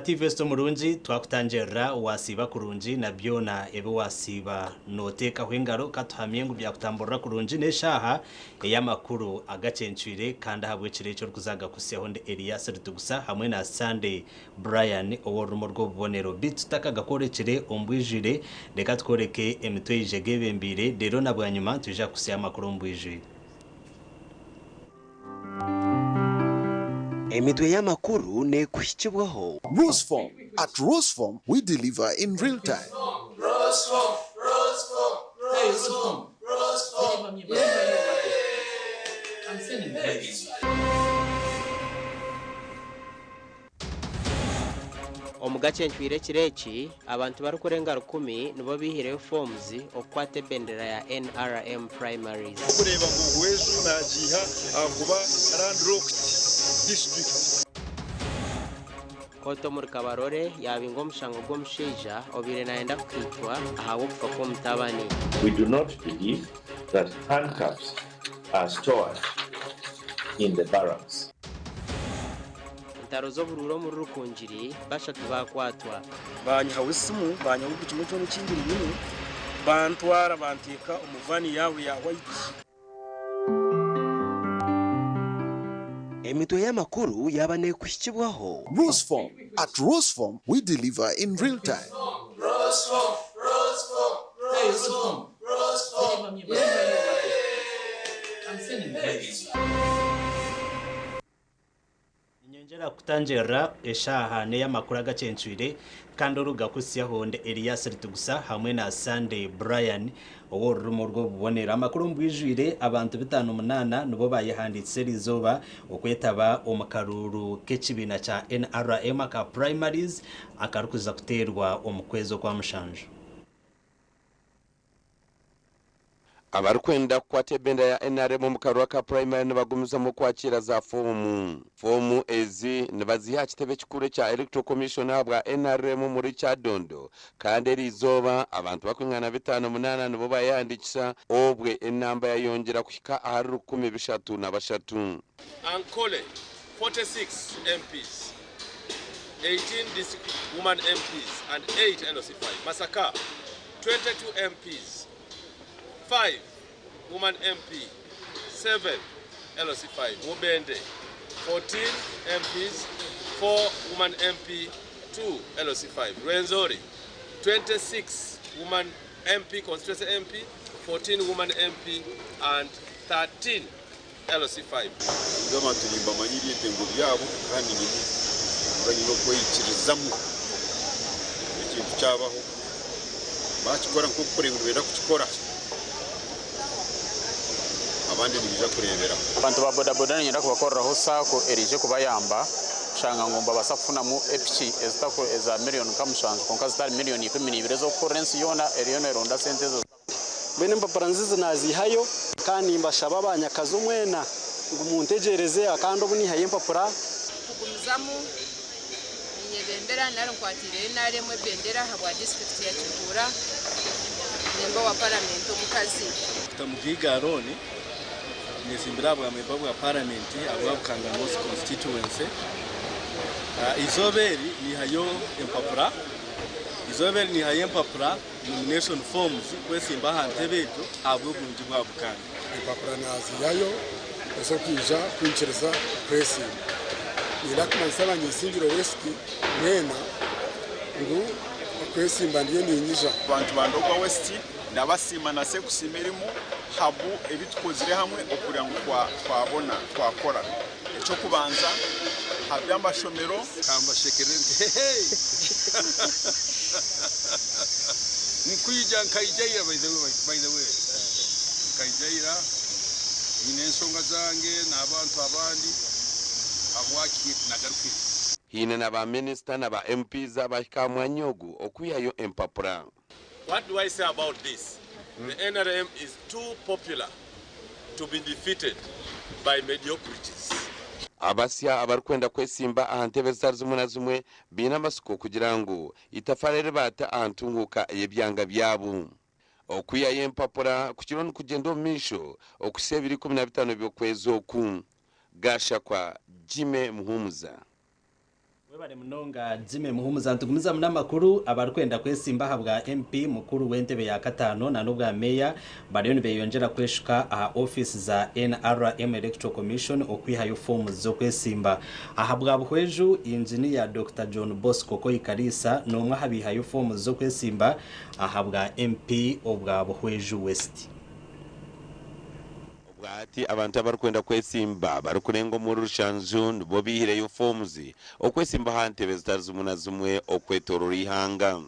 TV omurungi twakutangirira wasiiba kurungi na byona ebi wasiiba noteekaho engaro katuhamye ngu byakutamburira kurungi n'eshaaha ey'amakuru agacencwire kandi ahabw'ekiro ekyo orikuzaga kusyaho ndi Elias Ritugusa hamwe na Sunday Brian ow'orurumo rw'obubonero beitu tutakagakworekire omu bwijwire reka tukworeke emitwe eije gebembeire reero na bwanyima nitwija kukusyaho amakuru omu bwijwire. Emitwe y'amakuru neekuhikibwaho. Roseform. At Roseform, we deliver in real time. Omu gacencwire ekiro eki, abantu barikurenga rukumi nibo baihireyo forms okukwata ebendera ya NRM primaries. Okureeba ngu Buhweju naagiiha ahakuba land locked district. Kooti omuri Kabarole yaabinga omushango gw'omushaija obaire nayenda kukaitwa ahabw'okufa kw'omutabani. We do not believe that handcuffs are stored in the barracks. Entaro z'oburuuru omuri Rukungiri, bashatu baakwatwa. Baanyihaho esimu, baanyihaho buri kimwe kyona eki ndi nyine, bantwara banteeka omu vaani yaabo ya white. Emitwe y'amakuru yaaba neekuhikibwaho. Roseform. At Roseform, we deliver in real time. Niinyongyera kutangirira eshaaha n'ey'amakuru agacencwire kandi orugakuhitsyaho ndi Elias Ritugusa hamwe na Sunday Brian ow'orurimi orw'obubonero. Amakuru omu bwijwire, abantu 58 nibo bayehandiikisa eriizooba okwetaba omu karuuru k'ekibiina kya NRM aka primaries akarikuza kuteerwa omu kwezi okwamushanju. Abarikwenda kukwata ebendera ya NRM omu karuuru aka Primary nibagumizamu okwakiira za foomu. Foomu ezi nibaziiha aha kitebe kikuru ekya Electoral Commission ahabwa NRM omuri Kyadondo kandi eriizooba abantu barikwingana 58 nibo bayehandiikisa obwe enamba yayongyera kuhika ahari 303. Ankole, 46 MPs, 18 district woman MPs and 8 LC5. Masaka, 22 MPs, 5 woman MP, 7 LC5. Mubende, 14 MPs, 4 woman MP, 2 LC5. Rwenzori, 26 woman MP, constituency MP, 14 woman MP and 13 LC5. Ninza abantu nimbamanya ebyetengo byabo kandi nyine nyine okweyikirizamu ekintu kyabaho bakikora nk'oku nibenda kukikora abandi nibaija kureeberaho. Abantu ba bodaboda niinyenda kubakoreraho saako eraije kubayamba kushanga ngu nibabaasa kufunamu epiki eza miriyoni nka mushanju kwonka zitari miriyoni 12 ez'okukorera ensi yoona eriyo neeronda sente ezo. Mbwenu empapura nzizi naaziihayo kandi nimbashaba abanyakazi mwena ngu muntegyereze kandi obu niihayo empapura. Kugumizamu ninyebembera nari nkwatiire NRM ebendera ahabwa disiturikiti ya Kiruhura memba wa paramenti omukazi. Dokita Mugaiga Aron, nyesimbire ahabwa memba bwa paramenti ahabwa Bukanga North constituency. Eizooba eri niihayo empapura Eizooba eri niihayo empapura, nomination forms, kwesimba aha ntebe egyo ahabw'oburungi bwa Bukanga. Empapura naaziihayo ez'okwija kwikiriza kwesimba. Niinyenda kumanyisa abanyesingiro West mwena ngu okwesimba ndiyo niinyija. Abantu ba Ndorwa West ndabasiima na Sekusiima erimu habu ebi tukozire hamwe okureba ngu twabona twakora. Eky'okubanza aha by'amashomero. Kambashekerere nti, Hehe! Nkwija nkaija ira by the way, by the way. Nkaija ira nyine enshonga zange n'abantu abandi habwaki nagarukire. Haine na ba minisita na ba MPs abahika aha mwanya ogu okwihayo empapura. What do I say about this? The NRM is too popular to be defeated by mediocrities. Abasya abarikwenda kwesimba aha ntebe zitari zimwe na zimwe baine amatsiko kugira ngu eitafaari eri baata aha ntunguuka y'ebyanga byabo. Okwihayo empapura kukiriho nikugyenda omu maisho okuhitsya ebiro 15 by'okwezi oku. Gashakwa Jimmy Muhumuza. Webare munonga Jimmy Muhumuza. Nitugumizamu n'amakuru, abarikwenda kwesimba aha bwa MP mukuru w'entebe ya kataano na n'obwa meeya bariyo nibeyongyera kweshuka aha ofiisi za NRM Electoral Commission okwihayo foomu z'okwesimba. Aha bwa Buhweju, Inginiya Dokita John Bosco Koikariisa n'omwe aha bihayo foomu z'okwesimba aha bwa MP obwa Buhweju West. Obwahati abantu abarikwenda kwesimba barikurenga omuri rushanju nibo baihireyo forms okwesimba aha ntebe zitari zimwe na zimwe okwetorora eihanga.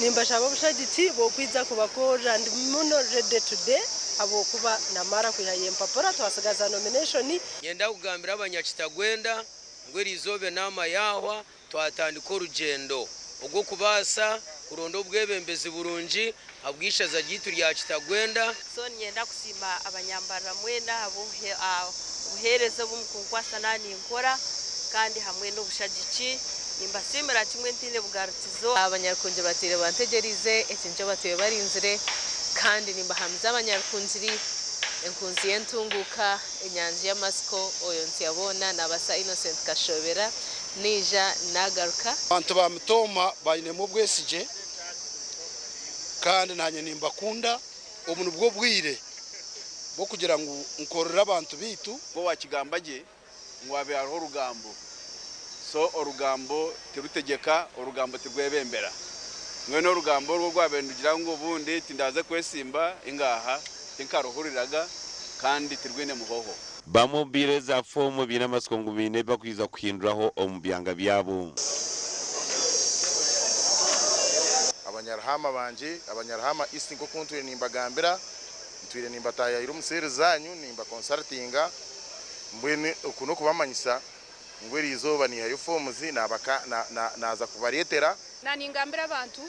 Nimbashaba obushagiki bw'okwija kubakorera ndi muno ready today ahabw'okuba namara kwihayo empapura twasigaza nomination. Nyenda kugambira abanyakitagwenda ngu eriizooba enaama yaahwa Twatandika orugyendo ogw'okubaasa kuronda obwebembezi burungi ahabw'eishaza ryaitu rya Kitagwenda. So niinyenda kusiima abanyambarira mwena ahabw'obuheereza obu mukunkwasa naaba ninkora kandi hamwe n'obushagiki. Nimbasiimira kimwe ntaine bugarukizo. Abanyarukungiri batwire bantegyereize, eki nikyo batwire barinzire kandi nimbahamiza abanyarukungiri enkunzi y'entunguuka, enyangi y'amatsiko, oyo Ntsyaboona Nabasa Innocent Kashobera. Naija nagaruka. Abantu ba Mitooma bainemu obwesigye kandi naanye nimbakunda. Obu nibwo bwire bw'okugira ngu nkorere abantu baitu. Bo wakigamba gye ngu habe hariho orugambo. So orugambo tirutegyeka, orugambo tirwebembera. Mbwenu orugambo orwo orwabaire nirugira ngu obundi tindaaze kwesimba, ingaaha, tinkaruhuriraga kandi tirwine muhoho. Bamwe omu baire za foomu baine amatsiko ngu baine ebi bakwija kuhinduraho omu byanga byabo. Abanyaruhaama bangye, Abanyaruhaama East nk'oku ntwire nimbagambira, ntwire nimbataayaayira omu seeri zaanyu nimbakonsarutinga, mbwenu oku n'okubamanyisa ngu eriizooba niihayo foomuzi naaza kubareetera. Naningambira abantu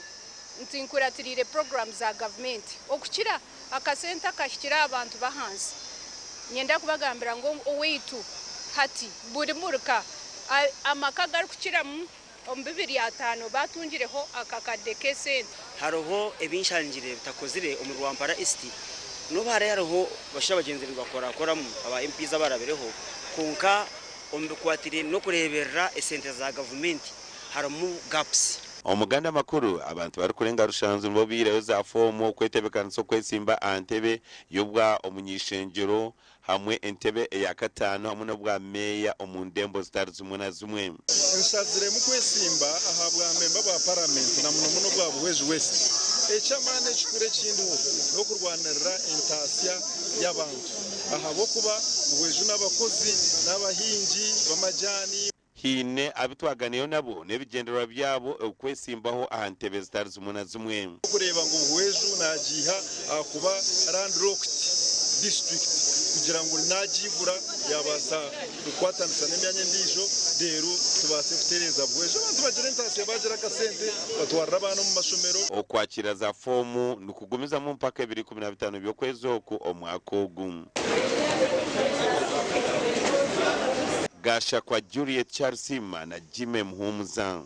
nti nkuratiriire puroguraamu za gavumenti okukira akasente akahikire aha bantu b'ahansi. Niinyenda kubagambira ngu owaitu hati buri muruka amaka agarikukiramu omu bibiri ataano baatungireho akakadde k'esente. Hariho ebi nshangire bitakozire omuri Rwampara East n'obu hariyo hariho bashaija bagyenzi nibakorakoramu aba MPs abarabireho kwonka omu bikwatiraine n'okureeberera esente za gavumenti harimu gaps. Omu gandi amakuru, abantu barikurenga rushanju nibo baihireyo za foomu okwetebekanisa okwesimba aha ntebe y'obwa omuny'eishengyero hamwe entebe eya kataano hamwe n'obwa meeya omu ndembo zitari zimwe na zimwe. Nshaziremu kwesimba aha bwa memba bwa paramenti na muno muno obwa Buhweju West. Eky'amaani ekikuru ekindiho n'okurwanirira entaasya y'abantu ahabw'okuba Buhweju n'abakozi n'abahingi b'amajaani. Haine abu twaganiireho nabo n'ebigyendererwa byabo okwesimbaho aha ntebe zitari zimwe na zimwe. Okureeba ngu Buhweju naagiiha aha kuba land locked district kugira ngu naagiigura yaabaasa kukwatanisa n'emyanya endiijo reero tubaase kutereeza Buhweju abantu bagire entaasya baagira akasente batwarire abaana omu mashomero. Okwakiira za foomu nikugumizamu mpaka ebiro 15 by'okwezi oku omwaka ogu. Gashakwa Juliet Kyarisiima na Jimmy Muhumuza.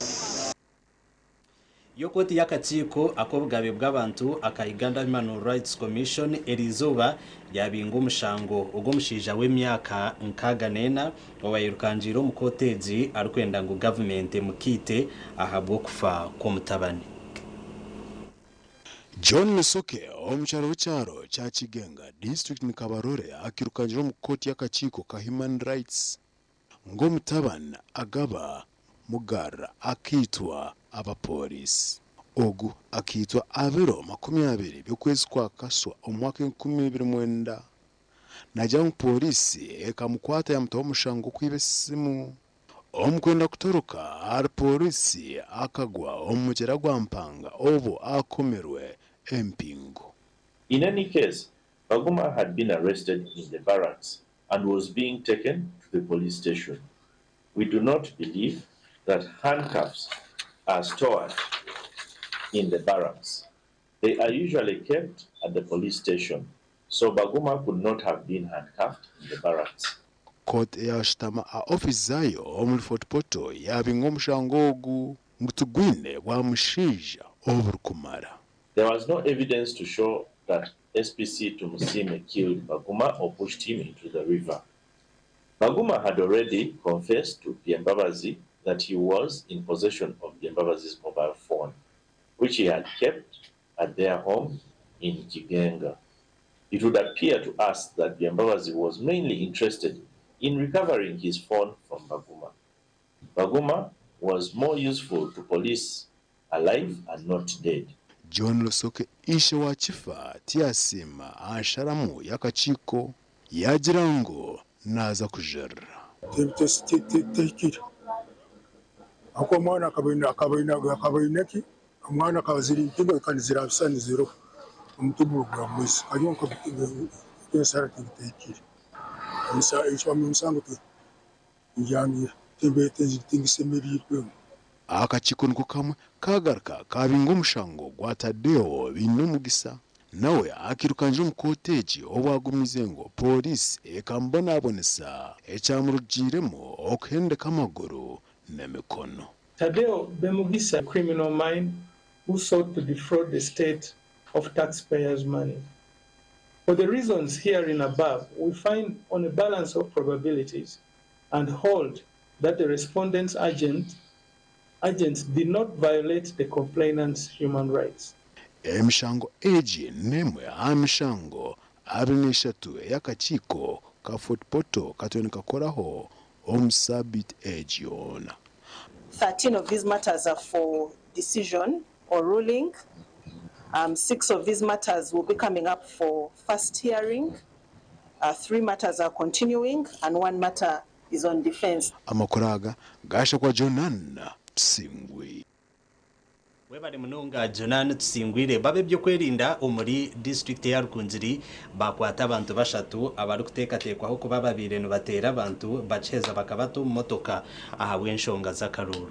Yo kooti y'akakiiko ak'obugabe bw'abantu aka Uganda Human Rights Commission eriizooba yaabinga omushango ogw'omushaija w'emyaka 64 owaayirukangiire omu kooti egi arikwenda ngu gavumenti emukiite ahabw'okufa kw'omutabani. John Musoke omukyara w'ekyaro kya Kigenga, disiturikiti ni Kabarole akirukangira omu kooti y'akakiiko ka Human Rights ngu omutabani Agaba Mugarra akaitwa abapoorisi. Ogu akaitwa aha biro 20 by'okwezi kwa Kaswa omu mwaka 2009. Naagira ngu pooriisi ekamukwata yamutaho omushango gw'okwiba esimu. Omu kwenda kutoroka ahari pooriisi akagwa omu mugyera gwa Mpanga obwo akomirwe empingu. In any case, Baguma had been arrested in the barracks and was being taken to the police station. We do not believe that handcuffs are stored in the barracks. They are usually kept at the police station, so Baguma could not have been handcuffed in the barracks. Kooti eyashutama aha ofiisi zaayo omuri Fort Portal yaabinga omushango ogu ngu tigwine bwa mushaija oburikumara. There was no evidence to show that SPC Tumusiime killed Baguma or pushed him into the river. Baguma had already confessed to Biembabazi that he was in possession of Biembabazi's mobile phone, which he had kept at their home in Kigenga. It would appear to us that Biembabazi was mainly interested in recovering his phone from Baguma. Baguma was more useful to police alive and not dead. John Rusoke ishe wa Kifa tiyasiima aha nsharamu y'akakiiko yaagira ngu naaza kujurira. Tihikire ahakuba omwana akaba aine ki? Omwana akaba ziri ntingo kandi zirabisa niziroha omuti gwa mwezi egyo ensara tehikire emisango ngyangire tingisemeriirwemu. Akakiiko niko kamwe kaagaruka kaabinga omushango gwa Tadeo Bainomugisa nawe akairukangira omu kooti egi obu agumize ngu pooriisi ekamubonabonesa ekyamurugiiremu okuhendeka amaguru n'emikono. Tadeo Bemugisa, criminal mind who sought to defraud the state of taxpayers' money. For the reasons herein above, we find on a balance of probabilities and hold that the respondent's agents did not violate the complainant's human rights. Emishango egi n'emwe aha mishango 23 ey'akakiiko ka Fort Portal katwire nikakoraho omu saabiiti egi yoona. 13 of these matters are for decision or ruling. 6 of these matters will be coming up for first hearing. 3 matters are continuing and 1 matter is on defense. Amakuru aga gashakwa Jonan Tusingwire. Webale munonga Jonan Tusingwire. Babe ebyokwerinda omuri disiturikiti ya Rukungiri bakwata abantu bashatu abarikuteekateekwaho kuba babaire nibateera abantu bakiheza bakabata omu motoka ahabw'enshonga z'akaruuru.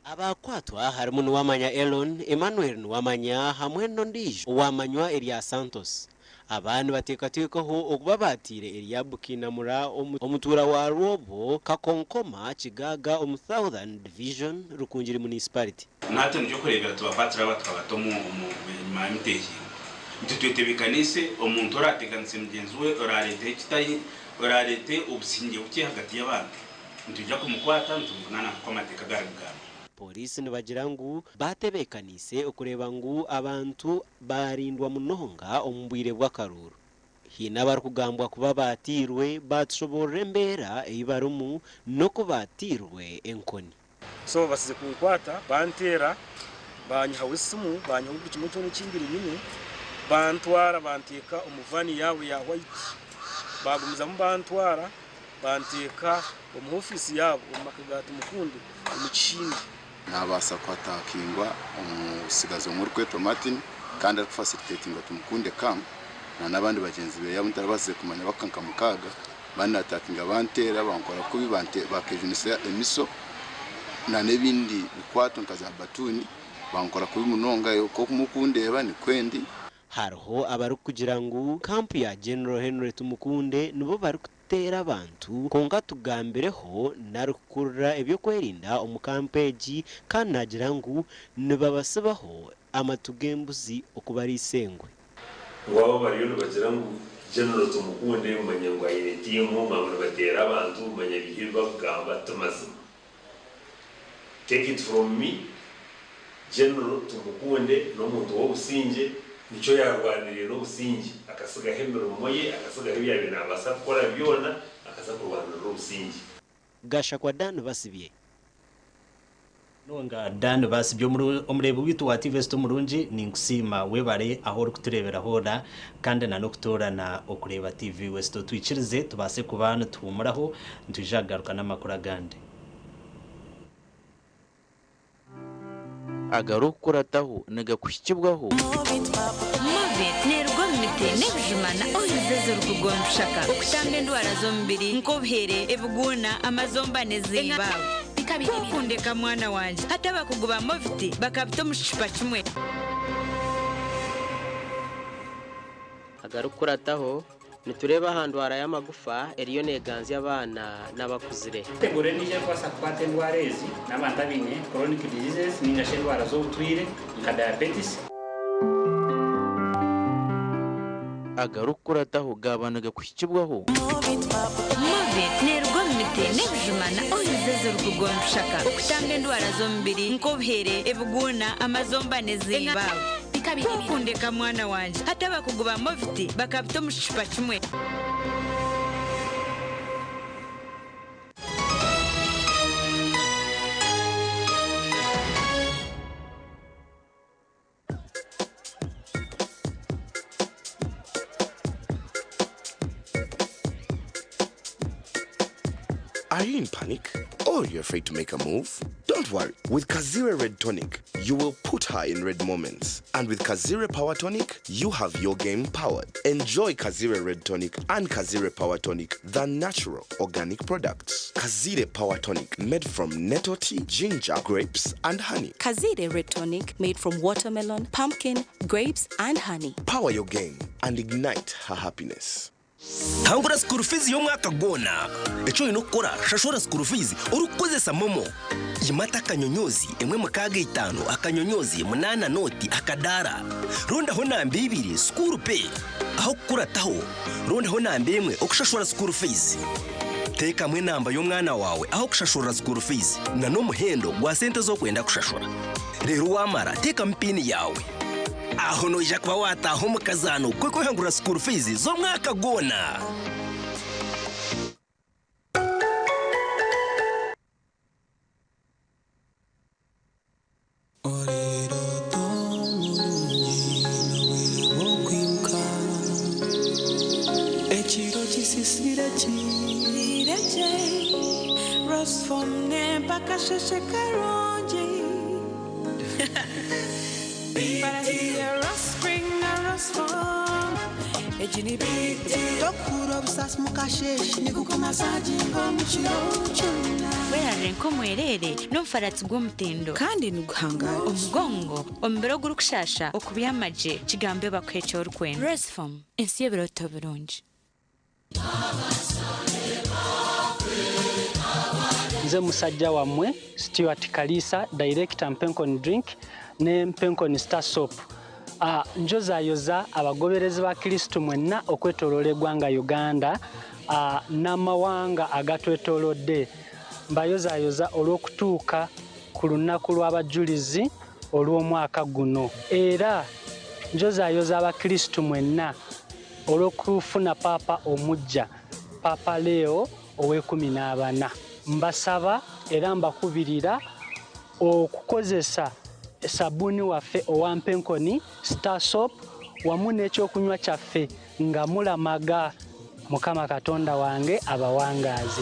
Abakwatwa harimu Nuwamanya Elon, Emmanuel Nuwamanya hamwe n'ondiijo owamanywa erya Santos. Aba nibateekateekwaho okuba baatiire erya Bukinamura omutuura wa Rwobo Kakonkoma Kigaga omu Southern Division Rukungiri Municipality. Natwe nikyo kureebera tubakwatire aba tukabata omu enyima y'emiteehiingo. Itwe twetebeekaniise omuntu oraateganise mugyenzi we oraareeteho ekitahi oraareete obusingye bukye ahagati y'abantu nitwija kumukwata nitumuvunaana nk'oku amateeka garikugamba. Pooriisi nibagira ngu baatebeekaniise okureeba ngu abantu baarindwa munonga omu bwire bw'akaruuru. Haine abarikugambwa kuba baatiirwe baatushoboorora embeera ei barimu n'oku baatiirwe enkoni. So basize kunkwata banteera banyihaho esimu banyihaho buri kimwe kyona ekimbire nyine bantwara banteeka omu van yaabo ya white bagumizamu bantwara banteeka omu ofiisi yaabo omu maka ga Tumukunde omu Kishindi. Nabaasa kuattackingwa omutsigazi omwe orikwetwa Martin kandi arikufacilitatingwa Tumukunde Camp na n'abandi bagyenzi be abu ntarabaasize kumanya bakuhika nka mukaaga banattackinga banteera bankora kubi bakejunisa emiso na n'ebindi bikwato nka za batuuni bankora kubi munonga nk'oku mukundeeba nikwe ndi. Hariho abarikugira ngu kampu ya General Henry Tumukunde nibo barikuteera abantu kwonka tugambireho narikukurira ebyokwerinda omu kampu egi kandi naagira ngu nibabasibaho amatu g'embuzi okubariisa engwe. Ngu abo bariyo nibagira ngu General Tumukunde manya ngu aine tiimu ngu nibateera abantu manya bihi ebi bakugamba ti mazima. Take it from me, General Tumukunde n'omuntu w'obusingye nikyo yaarwaniriire n'obusingye akasigaho emirimo ye akasigaho ebi yaabaire naabaasa kukora byona akaza kurwanirira obusingye. Gashakwa Dan Basibye. Nonga Dan Basibye omureebi waitu wa TV West omurungi ninkusiima webare aho orikutureebera hoona kandi na n'okutoorana okureeba TV West twikirize tubaase kuba nituhuumuraho nitwija kugaruka n'amakuru agandi. Agarikukurataho nigakuhikibwaho. Movit neeruga omu miti n'ebijuma na oils ezirikugonjshaka okutamba endwara z'omubiri nk'obuhere, ebiguuna, amazomba n'ezimba. Kukundeka mwana wangye hati abakugu ba Movit bakabita omu kicupa kimwe. Agarikukurataho nitureeba aha ndwara y'amagufa eriyo neeganzya abaana n'abakuzire. Category endiijo erikubaasa kukwata endwara ezi n'abantu abaine chronic diseases ninga shi endwara z'obutwire nka diabetes. Agarikukurataho gaaba nigakuhikibwaho. Movit neeruga omu miti n'ebijuma na oils ezirikuruga omu bishaka okutamba endwara z'omubiri nk'obuhere, ebiguuna, amazomba n'ezindi. Ku okundeka mwana wangye, hati abakugu ba Movit bakabita omu kicupa kimwe. Are you in panic? Or you're afraid to make a move? Don't worry. With Kazire Red Tonic, you will put her in red moments. And with Kazire Power Tonic, you have your game powered. Enjoy Kazire Red Tonic and Kazire Power Tonic, the natural organic products. Kazire Power Tonic, made from nettle tea, ginger, grapes, and honey. Kazire Red Tonic made from watermelon, pumpkin, grapes, and honey. Power your game and ignite her happiness. Hangura school fees y'omwaka gwona. Eki oine kukora, shashura school fees orikukozesa MoMo. Yimata akanyonyozi emwe mukaaga itaano akanyonyozi munaana nooti akadaara. Rondaho namba ibiri school pay. Aho kukurataho, rondaho namba emwe okushashura school fees. Teekamu enamba y'omwana waawe aho kushashurira school fees na n'omuhendo gwa sente ezi orikwenda kushashura. Reero waamara teekamu piini yaawe. Aho noija kuba waataaha omu kazaano k'okwehangurira school fees z'omwaka gwona. Ekiro kisisire kiire gye Rosform nempa akasheshe karungi Tokuhurira obusaasi mukasheeshe nigukumasaginga omu kiro kyona. Werarire nk'omwereere n'omufaratsi gw'omutindo. Kandi niguhangaara. Omugongo, omubiri ogurikushasha, okubyama gye, kigambe bakuhe eki orikwenda. Restform, ensi y'ebirooto birungi. Nze musajja wammwe Stuart Kaliisa, Director Mpenkoni Drink ne Mpenkoni Star Soap. Njozayoza abagoberezi ba Kristo mwenna okwetoloola eggwanga Uganda n'amawanga agatwetolodde. Mbayozayoza olw'okutuuka ku lunaku lw'abajulizi olw'omwaka guno. Era njozayoza Abakristo mwenna olw'okufuna Paapa omuggya, Paapa Leo ow'ekumi n'abana. Mbasaba era mbakubirira okukozesa sabbuuni waffe owa Mpenkoni Star Soap wamu n'ekyokunywa kyaffe nga mulamaga. Mukama Katonda wange abawangaaze.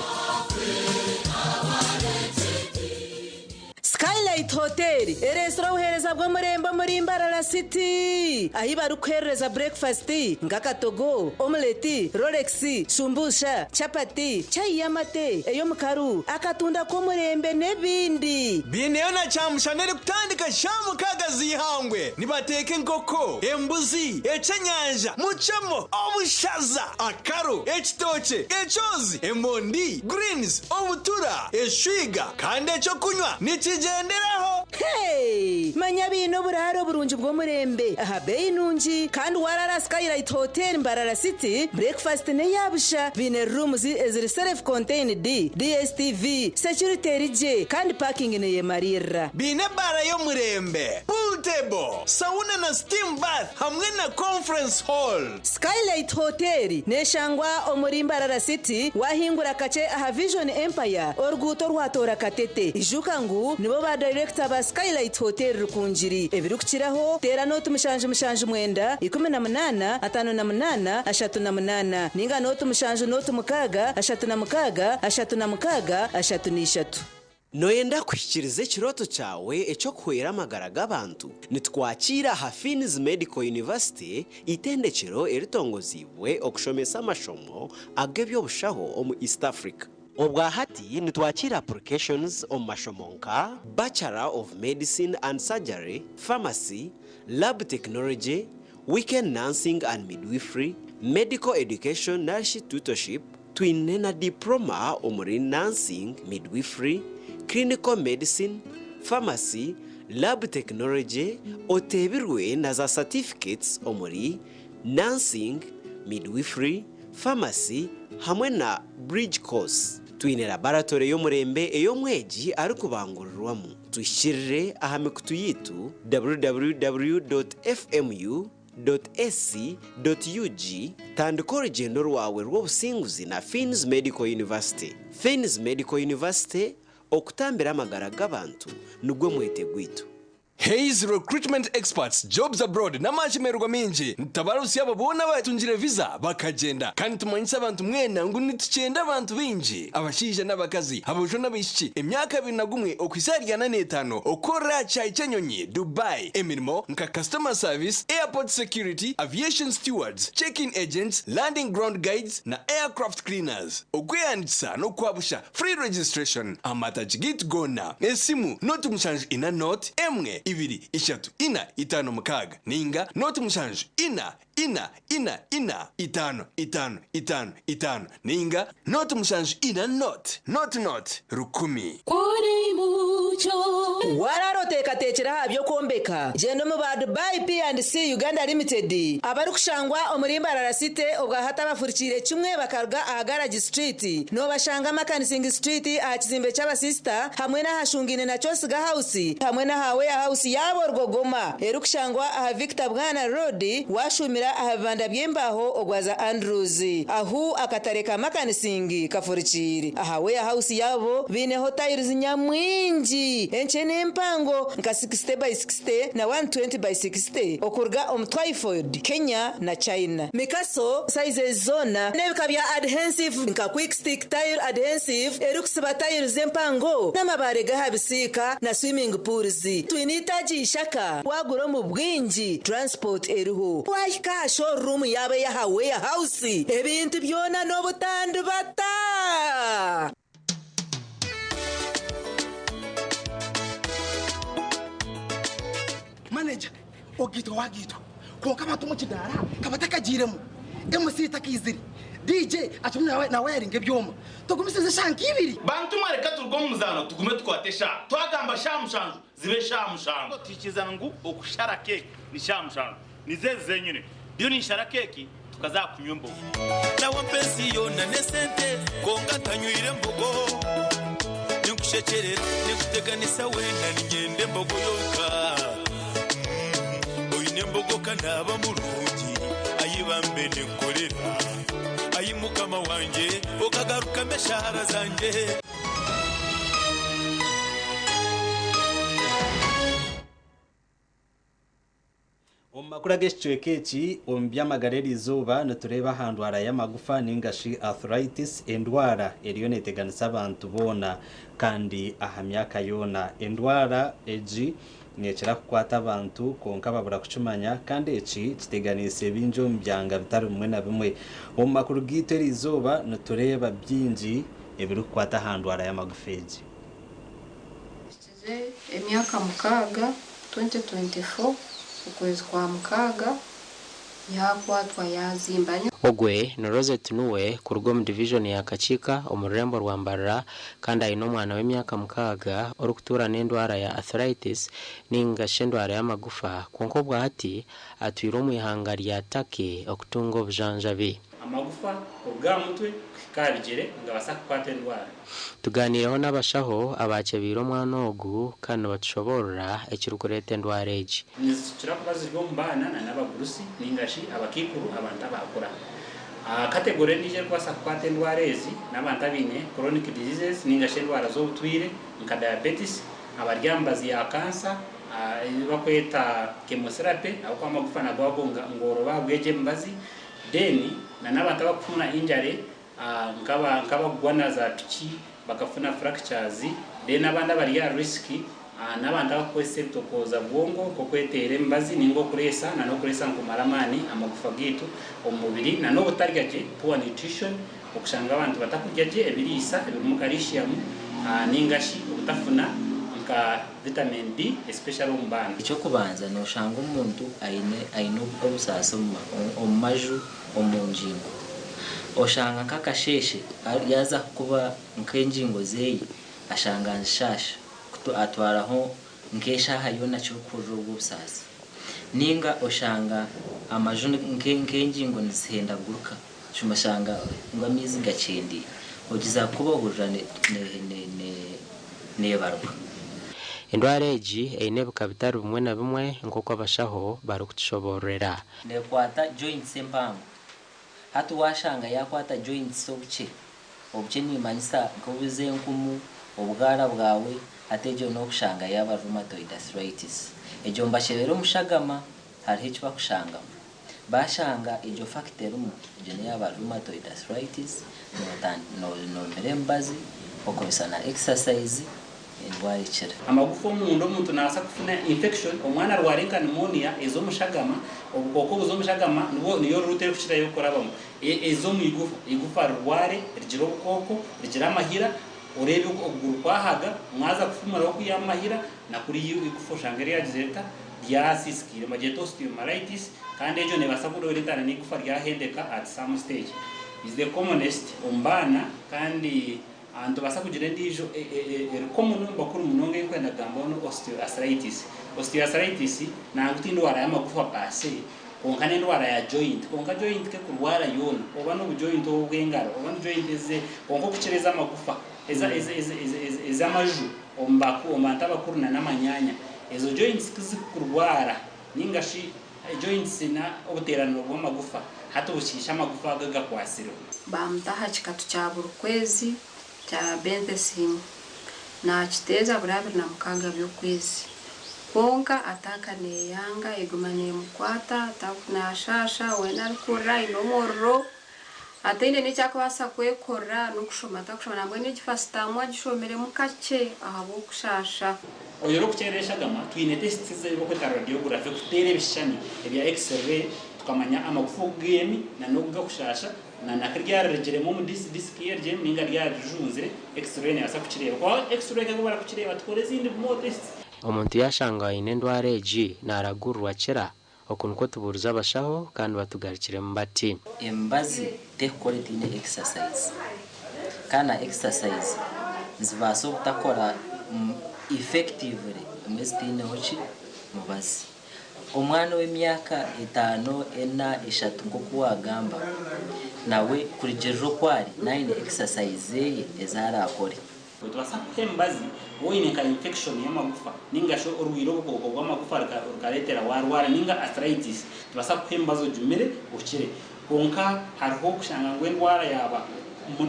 Skylight Hotel ereetsire obuheereza bw'omurembe omuri Mbarara City ahi barikuheerereza breakfast nk'akatogo, omelette, rolex, shumbusha, chapati, chai y'amate, ey'omukaru, akatunda k'omurembe n'ebindi. Biineyo na kyamushana erikutandika shaaha mukaaga z'eihangwe. Nibateeka enkoko, embuzi, ekyenyanja, mucemo, obushaza, akaro, ekitookye, ekyozi, emondi, greens, obutura, eshwiga kandi ekyokunywa nikigyenderaho. Hey! Manya baine oburaaro burungi bw'omurembe aha beeyi nungi kandi waraara aha Skylight Hotel Mbarara City, breakfast n'eya busha. Baine rooms eziri self contained, DSTV, security eri gye kandi parking neyemariirira. Baine ebaara y'omurembe, pool table, sauna na steam bath hamwe na conference hall. Skylight Hotel neshangwa omuri Mbarara City wahingura kakye aha Vision Empire oruguuto orwatoora Katete. Ijuka ngu nibo ba dayirekita ba Skylight Hotel Rukungiri. Ebirikukiraho teera nooti 779 18 58 38 ninga nooti 7 nooti 6 36 36 33. Nooyenda kuhikiiriza ekirooto kyawe eky'okuhwera amagara g'abantu? Nitukwakiira aha Finn's Medical University, eitendekyero eritongoziibwe okushomesa amashomo ag'eby'obushaho omu East Africa. Obwa hati nitwakiira applications omu mashomo nka, Bachelor of Medicine and Surgery, Pharmacy, Lab Technology, Weekend Nursing and Midwifery, Medical Education narishi Tutorship, Twine na Diploma omuri Nursing, Midwifery, Clinical Medicine, Pharmacy, Lab Technology, oteebirwe na za Certificates omuri Nursing, Midwifery, Pharmacy hamwe na Bridge Course. Twine laboratory y'omurembe ey'omwegi arikubangurirwamu. Tuhikirire aha mikutu yaitu www.fmu.ac.ug Tandika orugyendo rwawe rw'obusinguzi na Fiins Medical University. Fiins Medical University, okutambira amagara g'abantu nigwo mwete gwaitu. Hays Recruitment Experts Jobs Abroad n'amashemererwa maingi nitutabarutsya abo boona abatungire visa bakagyenda. Kandi nitumanyisa abantu mwena ngu nitukyenda abantu baingi, abashaija n'abakazi, aboojo n'abaishiki, emyaka 21 okuhitsya ahari 45 okukorera aha kishaayi ky'enyonyi, Dubai, emirimo nka Customer Service, Airport Security, Aviation Stewards, Check-in Agents, Landing Ground Guides na Aircraft Cleaners. Okwehandiikisa n'okwabusha, Free registration, Amatagi gaitu goona, esimu, 0 7 0 1 2 3 4 5 6 ninga 0 7 4 4 4 4 5 5 5 5 ninga 0 7 4 0 0 0 1000. Kuri mucyo. Warara oteekateekire aha by'okwombeka? Gyenda omu ba Dubai P&C Uganda Limited abarikushangwa omuri Mbarara City obwahati abafurikiire kimwe bakaruga aha Garage Street. Noobashanga Makanising Street aha kizimbe ky'abasisita hamwe n'ahashungaine na Kyosiga House hamwe n'aha Warehouse yaabo Rwogoma erikushangwa aha Victor Bwana Road waashuumira aha bibanda by'embaaho ogwaza Andrews ahu akatare ka Makanising kafurikiire. Aha Warehouse yaabo baineho tiles nyamwingi enkye n'empango nka 60 by 60 na 120 by 60 okuruga omu Twyford, Kenya na China. Mikaso sizes zoona n'ebika bya adhensive nka Quick Stick Tile Adhensive erikusiba tiles empango n'amabaare g'aha bisiika na swimming pools. Twine eitaagi Ishaka waagura omu bwingi transport eriho. Waahika aha showroom yaabo ey'aha Warehouse ebintu byona n'obutandibata. Manager, ogaitwa wagaitwa kwonka abantu omu kidaara ka batakagiiremu, MC takaizire, DJ akirimu nawayaringa ebyoma, tugumisirize eshaaha nk'ibiri. Bantu mwe reka turuge omu muzaano tugume tukwate eshaaha. Twagamba shaaha mushanju zibe shaaha mushanju. Tuhikirizana ngu okushara keeki ni shaaha mushanju. Nizo ezi zenyine. Ndiyo ninshara keeki tukaza aha kunywa embogo. Nawe ampa ensi yoona n'esente kwonka ntanywire mbogo. Ninkushekyerera, ninkuteganisa weena niinyenda embogo yonka. Oine embogo ka naaba murungi, ai bambe ninkukorera. Ai Mukama wangye, okagarukamu eshaara zangye. Omu makuru ag'ekicweka eki omu by'amagara eriizooba nitureeba aha ndwara y'amagufa ninga shi arthritis, endwara eriyo neteganisa abantu boona kandi aha myaka yoona. Endwara egi nekira kukwata abantu kwonka babura kukimanya kandi eki kiteganiise bingi omu byanga bitari bimwe na bimwe. Omu makuru gaitu eriizooba nitureeba bingi ebirikukwata aha ndwara y'amagufa egi. Hikize emyaka mukaaga, 2024 okwezi kwa mukaaga yakwatwa yazimba. Ogwe ni Rosette Nuwe kuruga omu divijoni ya Kakiika omu rurembo rwa Mbarara kandi aine omwana w'emyaka mukaaga orikutuura n'endwara ya arthritis ninga shi endwara y'amagufa kwonka obwahati atwire omu ihanga rya Turkey okutunga obujanjabi. Amagufa kuruga aha mutwe kuhika aha bigyere nigabaasa kukwatwa endwara. Tugaaniireho n'abashaho abaakyebeire omwana ogu kandi nibatushoboorora ekirikureeta endwara egi. Nizikira kuba ziri omu baana na n'abagurusi ninga shi abakaikuru abantu abaakura. Category endiijo erikubaasa kukwata endwara ezi n'abantu abaine chronic diseases ninga shi endwara z'obutwire nka diabetes, abari aha mibazi ya cancer ei barikweta chemotherapy ahabw'okuba amagufa nago ago ngooroba ahabw'egyo emibazi. Then na n'abantu abarikufuna injury nk'abakugwa na za piki bakafuna fractures. Then abandi abari aha risk n'abantu abarikukozesa ebitokooza bwongo nk'okweteera emibazi ninga okureesa na n'okureesa nikumara amaani amagufa gaitu omu mubiri na n'obutarya gye, poor nutrition, okushanga abantu batakurya gye ebiriisa ebirimu calcium ninga shi obutafuna nka vitamin D especially omu baana. Eky'okubanza nooshanga omuntu aine aine obusaasi omu maju, omu ngingo. Oshanga nk'akasheeshe yaaza kukuba nk'engingo ze ashanga nizishaasha, atwaraho nk'eshaaha yoona akirikuhurira obwo obusaasi. Ninga oshanga amaju nk'engingo nizihendaguruka oshanga ngu amaizi gakyendeire ogiza kuba ohurira neebaruka. Endwara egi eine ebika bitari bimwe na bimwe nk'oku abashaho barikutushoboororera. Neekwata joints empango. Hati waashanga yaakwata joints obukye, obukye niimanyisa nk'obw'enkumu, obwara bwawe, hati egyo n'okushanga yaaba rheumatoid arthritis. Egyo nibakyebera omu shagama hariho eki bakushangamu. Baashanga egyo factor erimu, egyo neyaaba rheumatoid arthritis, noomira emibazi, okozesa na exercise, endwara ekira. Amagufa omunda omuntu nabaasa kufuna infection, omwana arware nka pneumonia ez'omushagama, obukooko obuza omushagama nibwo niyo route erikukirayo kurabamu. Eze omu igufa, igufa rirware rigire obukooko, rigire amahira, oreebe okuguru kwahaga, mwaza kufumuraho kwihamu amahira, na kuriya igufa oshange ryagizire rita ryasiisikire, nibagyeta osteomyelitis kandi egyo neebaasa kureetana n'eigufa ryahendeka at some stage. Is the commonest omu baana kandi nitubaasa kugira endiijo eri common omu bakuru munonga ei ndikwenda kugambaho ni osteoarthritis. Osteoarthritis nangwa ti ndwara y'amagufa per se kwonka n'endwara ya joint, kwonka joint kekurwara yoona oba n'obujoint obu obw'engaro oba ni joint eze kwonka okukira ez'amagufa ez'amaju omu bantu abakuru na n'amanyaanya ezo joints kuzikurwara ninga shi joints na obuteeraniro bw'amagufa hati bushiisha amagufa ago agakwasireho. Bamuta aha kikatu kya buri kwezi kya Benthecin, nakiteeza buri 26 by'okwezi. Kwonka ataaka neeyanga, eguma neemukwata, naashasha, weena arikurira aine omuriro, ataine n'eki arikubaasa kwekorera n'okushoma atakushoma nambwenu egi first term agishomiremu kakye ahabw'okushasha. Oyo orikukyerera eshagama twine tests ezi barikweta radiography kuteera ebishushani ebya x-ray tukamanya amagufa oku geemi na n'oku gakushasha na naka ryararigiremu omu disc erigiremu ninga ryarijunzire, x-ray neebaasa kukireeba. Kwonka x-ray ekaba barakukireeba tukore ezindi more tests. Omuntu yaashanga aine endwara egi naaragurirwa akira? Oku nikwo tubuurize abashaho kandi batugarukiremu bati. Emibazi tekukora etaine exercise kandi na exercise nizibaasa obutakora effectively emwe zitaineho ki mubazi. Omwana ow'emyaka etaano, ena, eshatu nk'oku waagamba nawe kurugiirira oku ari naaba aine exercise eye ezi araakore. Nitubaasa kukuha emibazi waaba oine nka infection y'amagufa ninga shi orwaire obukooko bw'amagufa rukareetera waarwara ninga arthritis, nitubaasa kukuha emibazi ogimire okire. Kwonka hariho okushanga ngu endwara yaaba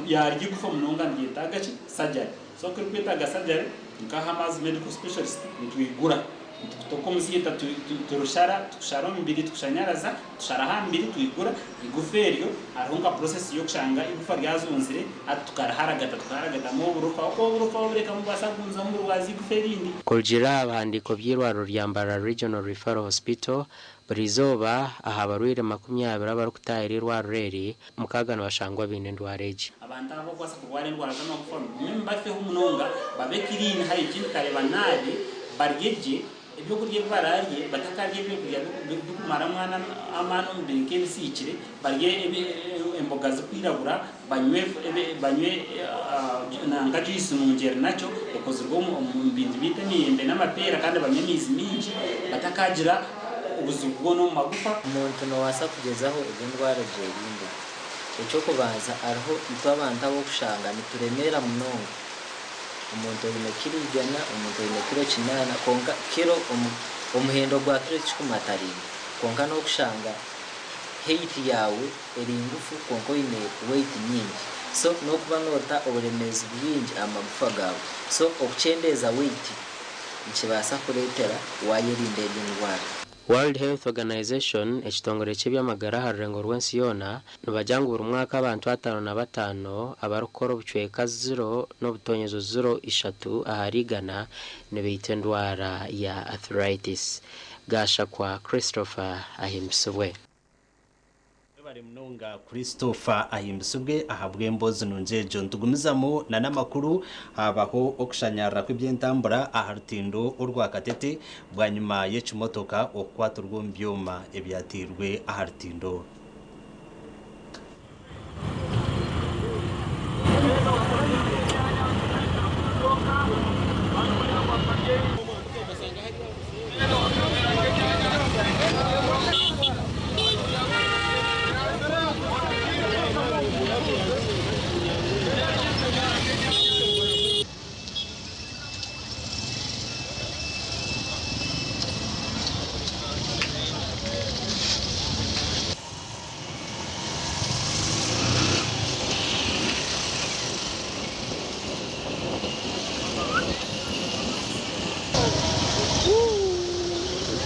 yaarya igufa munonga niryetaaga ki? Surgery. So ku erikwetaaga surgery, nka aha Amazi Medical Specialist nitwigura, nitukutoka omu theatre turushara, tukushara omubiri, tukushanyaraza, tusharaho aha mubiri twigura igufa eryo, hariho nka process y'okushanga igufa ryazunzire hati tukariharagata, tukaharagatamu oburofa, oku oburofa wabureka nibubaasa kugumizamu burwaza igufa erindi. Kurugiirira aha bihandiiko by'eirwariro rya Mbarara Regional Referral Hospital, buri izooba aha barwaire 20 abarikutaahira eirwariro eri, 6 nibashangwa baine endwara egi. Abantu abarikubaasa kurwara endwara z'amagufa mugume mubafeho munonga, babe clean hygiene kareba naabi, barye gye, ebyokurya ebi baraarye batakarya ebyokurya birikumara amaani omu mubiri nk'ebisiikire, barye emboga zirikwiragura, banywe nanka juice nungi eri nakyo ekozirwe omu bintu byaitu emiyembe n'amapeera kandi banywe amaizi maingi batakagira obuzibu bwona omu magufa. Omuntu noobaasa kugyezaho egi endwara ogyerinde. Eky'okubanza hariho itwe abantu ab'okushanga nituremeera munonga. Omuntu oine kiro 100, omuntu oine kiro 80 kwonka kiro omuhendo gwa kiro tikikumataringa kwonka n'okushanga height yaawe eri ngufu kwonka oine weight nyingi so n'okuba noota oburemeezi bwingi aha magufa gaawe so okukyendeeza weight nikibaasa kureetera waayerinda egi ndwara. World Health Organization, ekitongore ky'eby'amagara aha rurengo rw'ensi yoona, nibagira ngu buri mwaka abantu 55 abarikukora obucweka 0.03 ahari igana nibaitwa endwara ya arthritis. Gashakwa Christopher Ahimbisibwe. Webare munonga Christopher Ahimbisibwe ahabw'emboozi nungi egyo. Nitugumizamu na n'amakuru habaho okushanyarara kw'eby'entambura aha rutindo orwa Katete bwanyima y'ekimotoka okukwatirwa omu byoma ebyateirwe aha rutindo oru.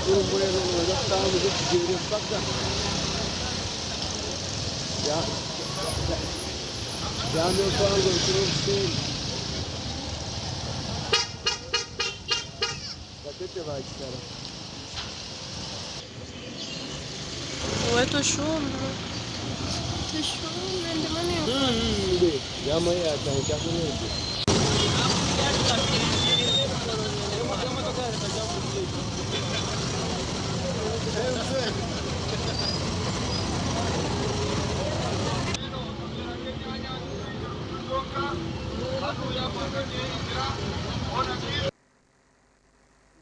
Mukuru mbwenu nooza kutambuza ekigyere mpaka jaamu empango ekiro obusinge Katete baakishara. Wetu shumbe. Tushume ndimo ni Jaamu yaatandika kureebya.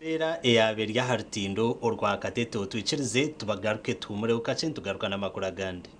Embeera eyaaba eri aha rutindo orwa Katete otwikirize tubagaruke tuhumureho kakye nitugaruka n'amakuru agandi.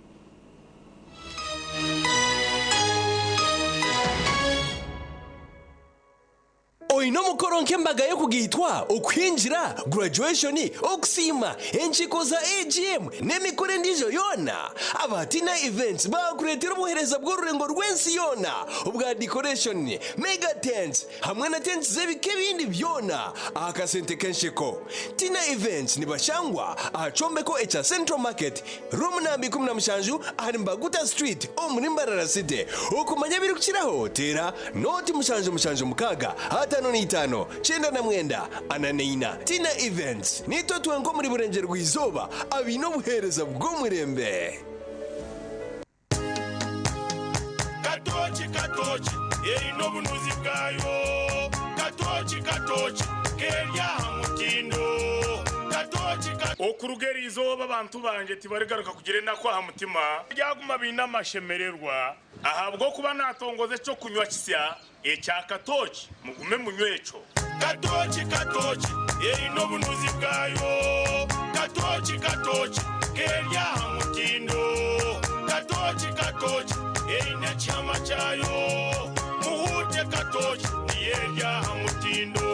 Oine omukoro nk'embaga y'okugaitwa, okuhingira, graduation, okusiima, enkiiko za AGM n'emikoro endiijo yoona? Aba Tina Events baakureetera obuheereza bw'orurengo rw'ensi yoona obwa decoration, mega tents hamwe na tents z'ebika ebindi byona aha kasente k'ensheko. Tina Events nibashangwa aha kyombeko ekya Central Market, Room namba 17 ahari Mbaguta Street omuri Mbarara City. Okumanya ebirikukiraho teera nooti 776 55 99 44. Tina Events, Niitwe twenka omuri Burengyerwa-izooba abaine obuheereza bw'omurembe. Katooki katooki eine obunuzi bwayo Katooki katooki keri aha mutindo Katooki ka. Okuruga eri izooba abantu bangye tibarigaruka kugira enaku aha mutima, baryaguma baine amashemererwa, ahabw'okuba naatongoza eky'okunywa kisya ekya katooki, mugume munywe ekyo. Katooki katooki eine obunuzi bwayo Katooki katooki keri aha mutindo Katooki katooki eine ekihama kyayo Muhuute katooki niyo eri aha mutindo.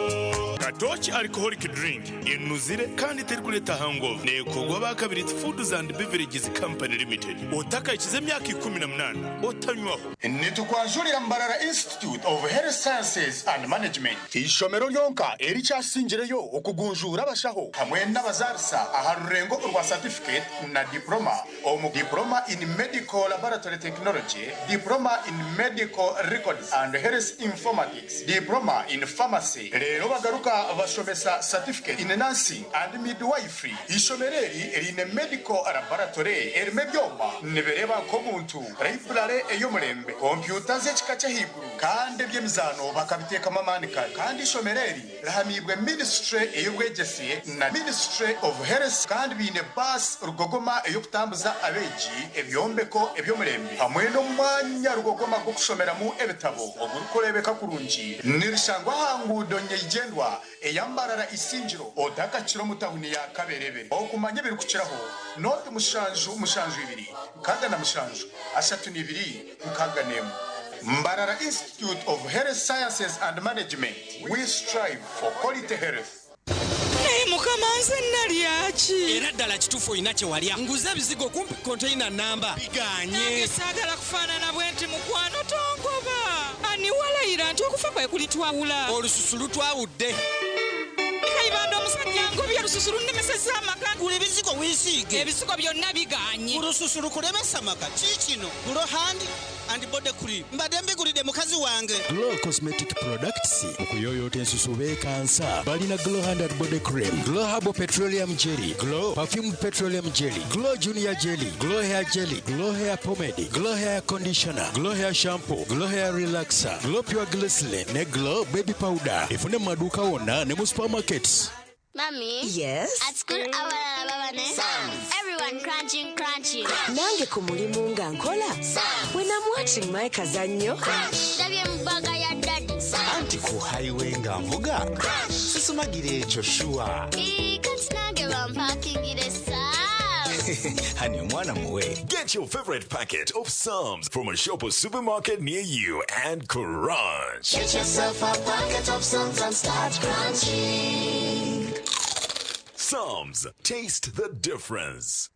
Katooki Alcoholic Drink enuzire kandi terikureeta hangover neekorwa aba Kabirizi Foods and Beverages Company Limited. Otakahikize emyaka 18 otanywaho. Nitukwanjurira Mbarara Institute of Health Sciences and Management, eishomero ryonka erikyasingireyo okugunjuura abashaho hamwe n'abazaarisa aha rurengo orwa Certificate na Diploma omu Diploma in Medical Laboratory Technology, Diploma in Medical Records and Health Informatics, Diploma in Pharmacy reero bagaruka bashomesa Certificate in Nursing and Midwifery. Eishomero eri riine Medical Laboratory erimu ebyoma nibireeba nk'omuntu, Library ey'omurembe, kompyuta z'ekika ky'ahaiguru kandi eby'emizaano bakabiteekamu amaani kare. Kandi eishomero eri rihamiibwe Ministry ey'obwegyese na Ministry of Health kandi baine baasi rugogoma ey'okutambuza abeegi, ebyombeko eby'omurembe hamwe n'omwanya rugogoma gw'okushomeramu ebitabo ogurikureebeka kurungi. Nirishangwa aha nguudo nyeigyendwa eya Mbarara Isingiro otakakira omu tawuni ya Kaberebe. Okumanya ebirikukiraho, nooti 772 67 32 61. Mbarara Institute of Health Sciences and Management, we strive for quality health. Naye mukama nze nalya ki? Era ddala kituufu olina kye walya. Nguze ebizigo kumpi konteyina nnamba bigaanye. Nange saagala kufaanana bwenti mukwano tongoba. Ani walayira nti okufa kwe kulitwawula? Olususu lutwawudde. Kayibanda omusajja angobye olususu lunnemesezza amaka. Gula ebizigo weesiige. Ebizigo byonna bigaanye. Olususu lukulemesa amaka. Kiikino Glow Hand and Body Cream. Mbadde mbigulidde mukazi wange. Glow Cosmetic Products mu kuyooyoota ensusu beekansa. Balina Glow Hand and Body Cream, Glow Herbal Petroleum Jelly, Glow Perfumed Petroleum Jelly, Glow Junior Jelly, Glow Hair Jelly, Glow Hair Pomade, Glow Hair Conditioner, Glow Hair Shampoo, Glow Hair Relaxer, Glow Pure Glycerin ne Glow Baby Powder. Efune mu maduuka wonna ne mu supermarkets. Mummy? Yes? At school, abalala baba ne Everyone crunching, crunching. Nange ku mulimu nga nkola. When I'm watching my kazannyo. Ndabye mu bbaga ya daddy. Anti ku highway nga nvuga. Sisumagira ekyo shuwa. Ii, kati nange bampakingire Psalms. Honey, omwana muwe. Get your favorite packet of Psalms from a shop or supermarket near you and crunch. Get yourself a packet of Psalms and start crunching. Psalms, taste the difference.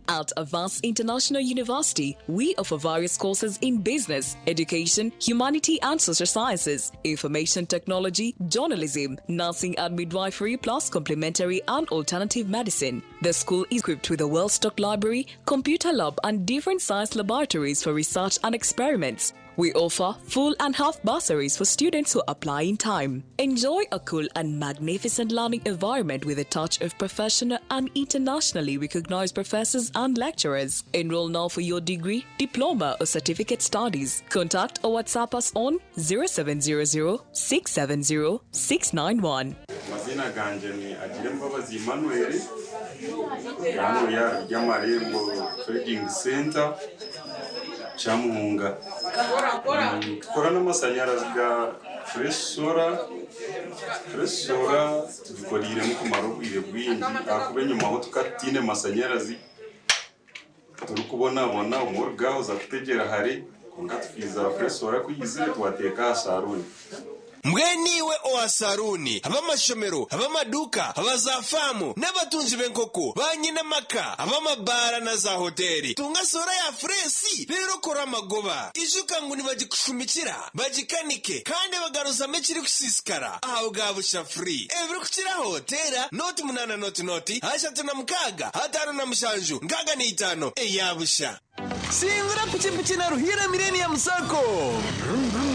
At Avance International University, we offer various courses in business, education, humanity and social sciences, information technology, journalism, nursing and midwifery, plus complementary and alternative medicine. The school is equipped with a well stocked library, computer lab, and different science laboratories for research and experiments. We offer full and half bursaries for students who apply in time. Enjoy a cool and magnificent learning environment with a touch of professional and internationally recognized professors and lecturers. Enroll now for your degree, diploma, or certificate studies. Contact or WhatsApp us on 0700 670 691. Amazina ganje ni Agirembabazi Emmanuel, hano ya ry'amarembo Trading Center Kyamuhunga. Tukora n'amasanyarazi ga Fresh Solar. Fresh Solar tugikoriremu kumara obwire bwingi ahakuba enyima ho tukaba tutaine masanyarazi, turikubonabona, obumwe oruga oza kutegyera hare, kwonka tukiiza Fresh Solar ku eizire twateeka aha saruuni. Mbwenu iwe owa saruuni, ab'amashomero, ab'amaduuka, aba zaafaamu n'abatungi b'enkoko, baanyine amaka, ab'amabaara na zaahoteeri, tunga soora ya fureesi reero okore amagoba. Ijuka ngu nibagikushumikira, bagikanike kandi bagaruzamu ekirikusiisikara aha bwa busha free. Ebirikukiraho teera nooti munaana nooti nooti ashatu na mukaaga ataano na mushanju nkaaga na itaano eya busha. Singura pikipiki na Ruhiira Millennium Sacco! Vroom vroom.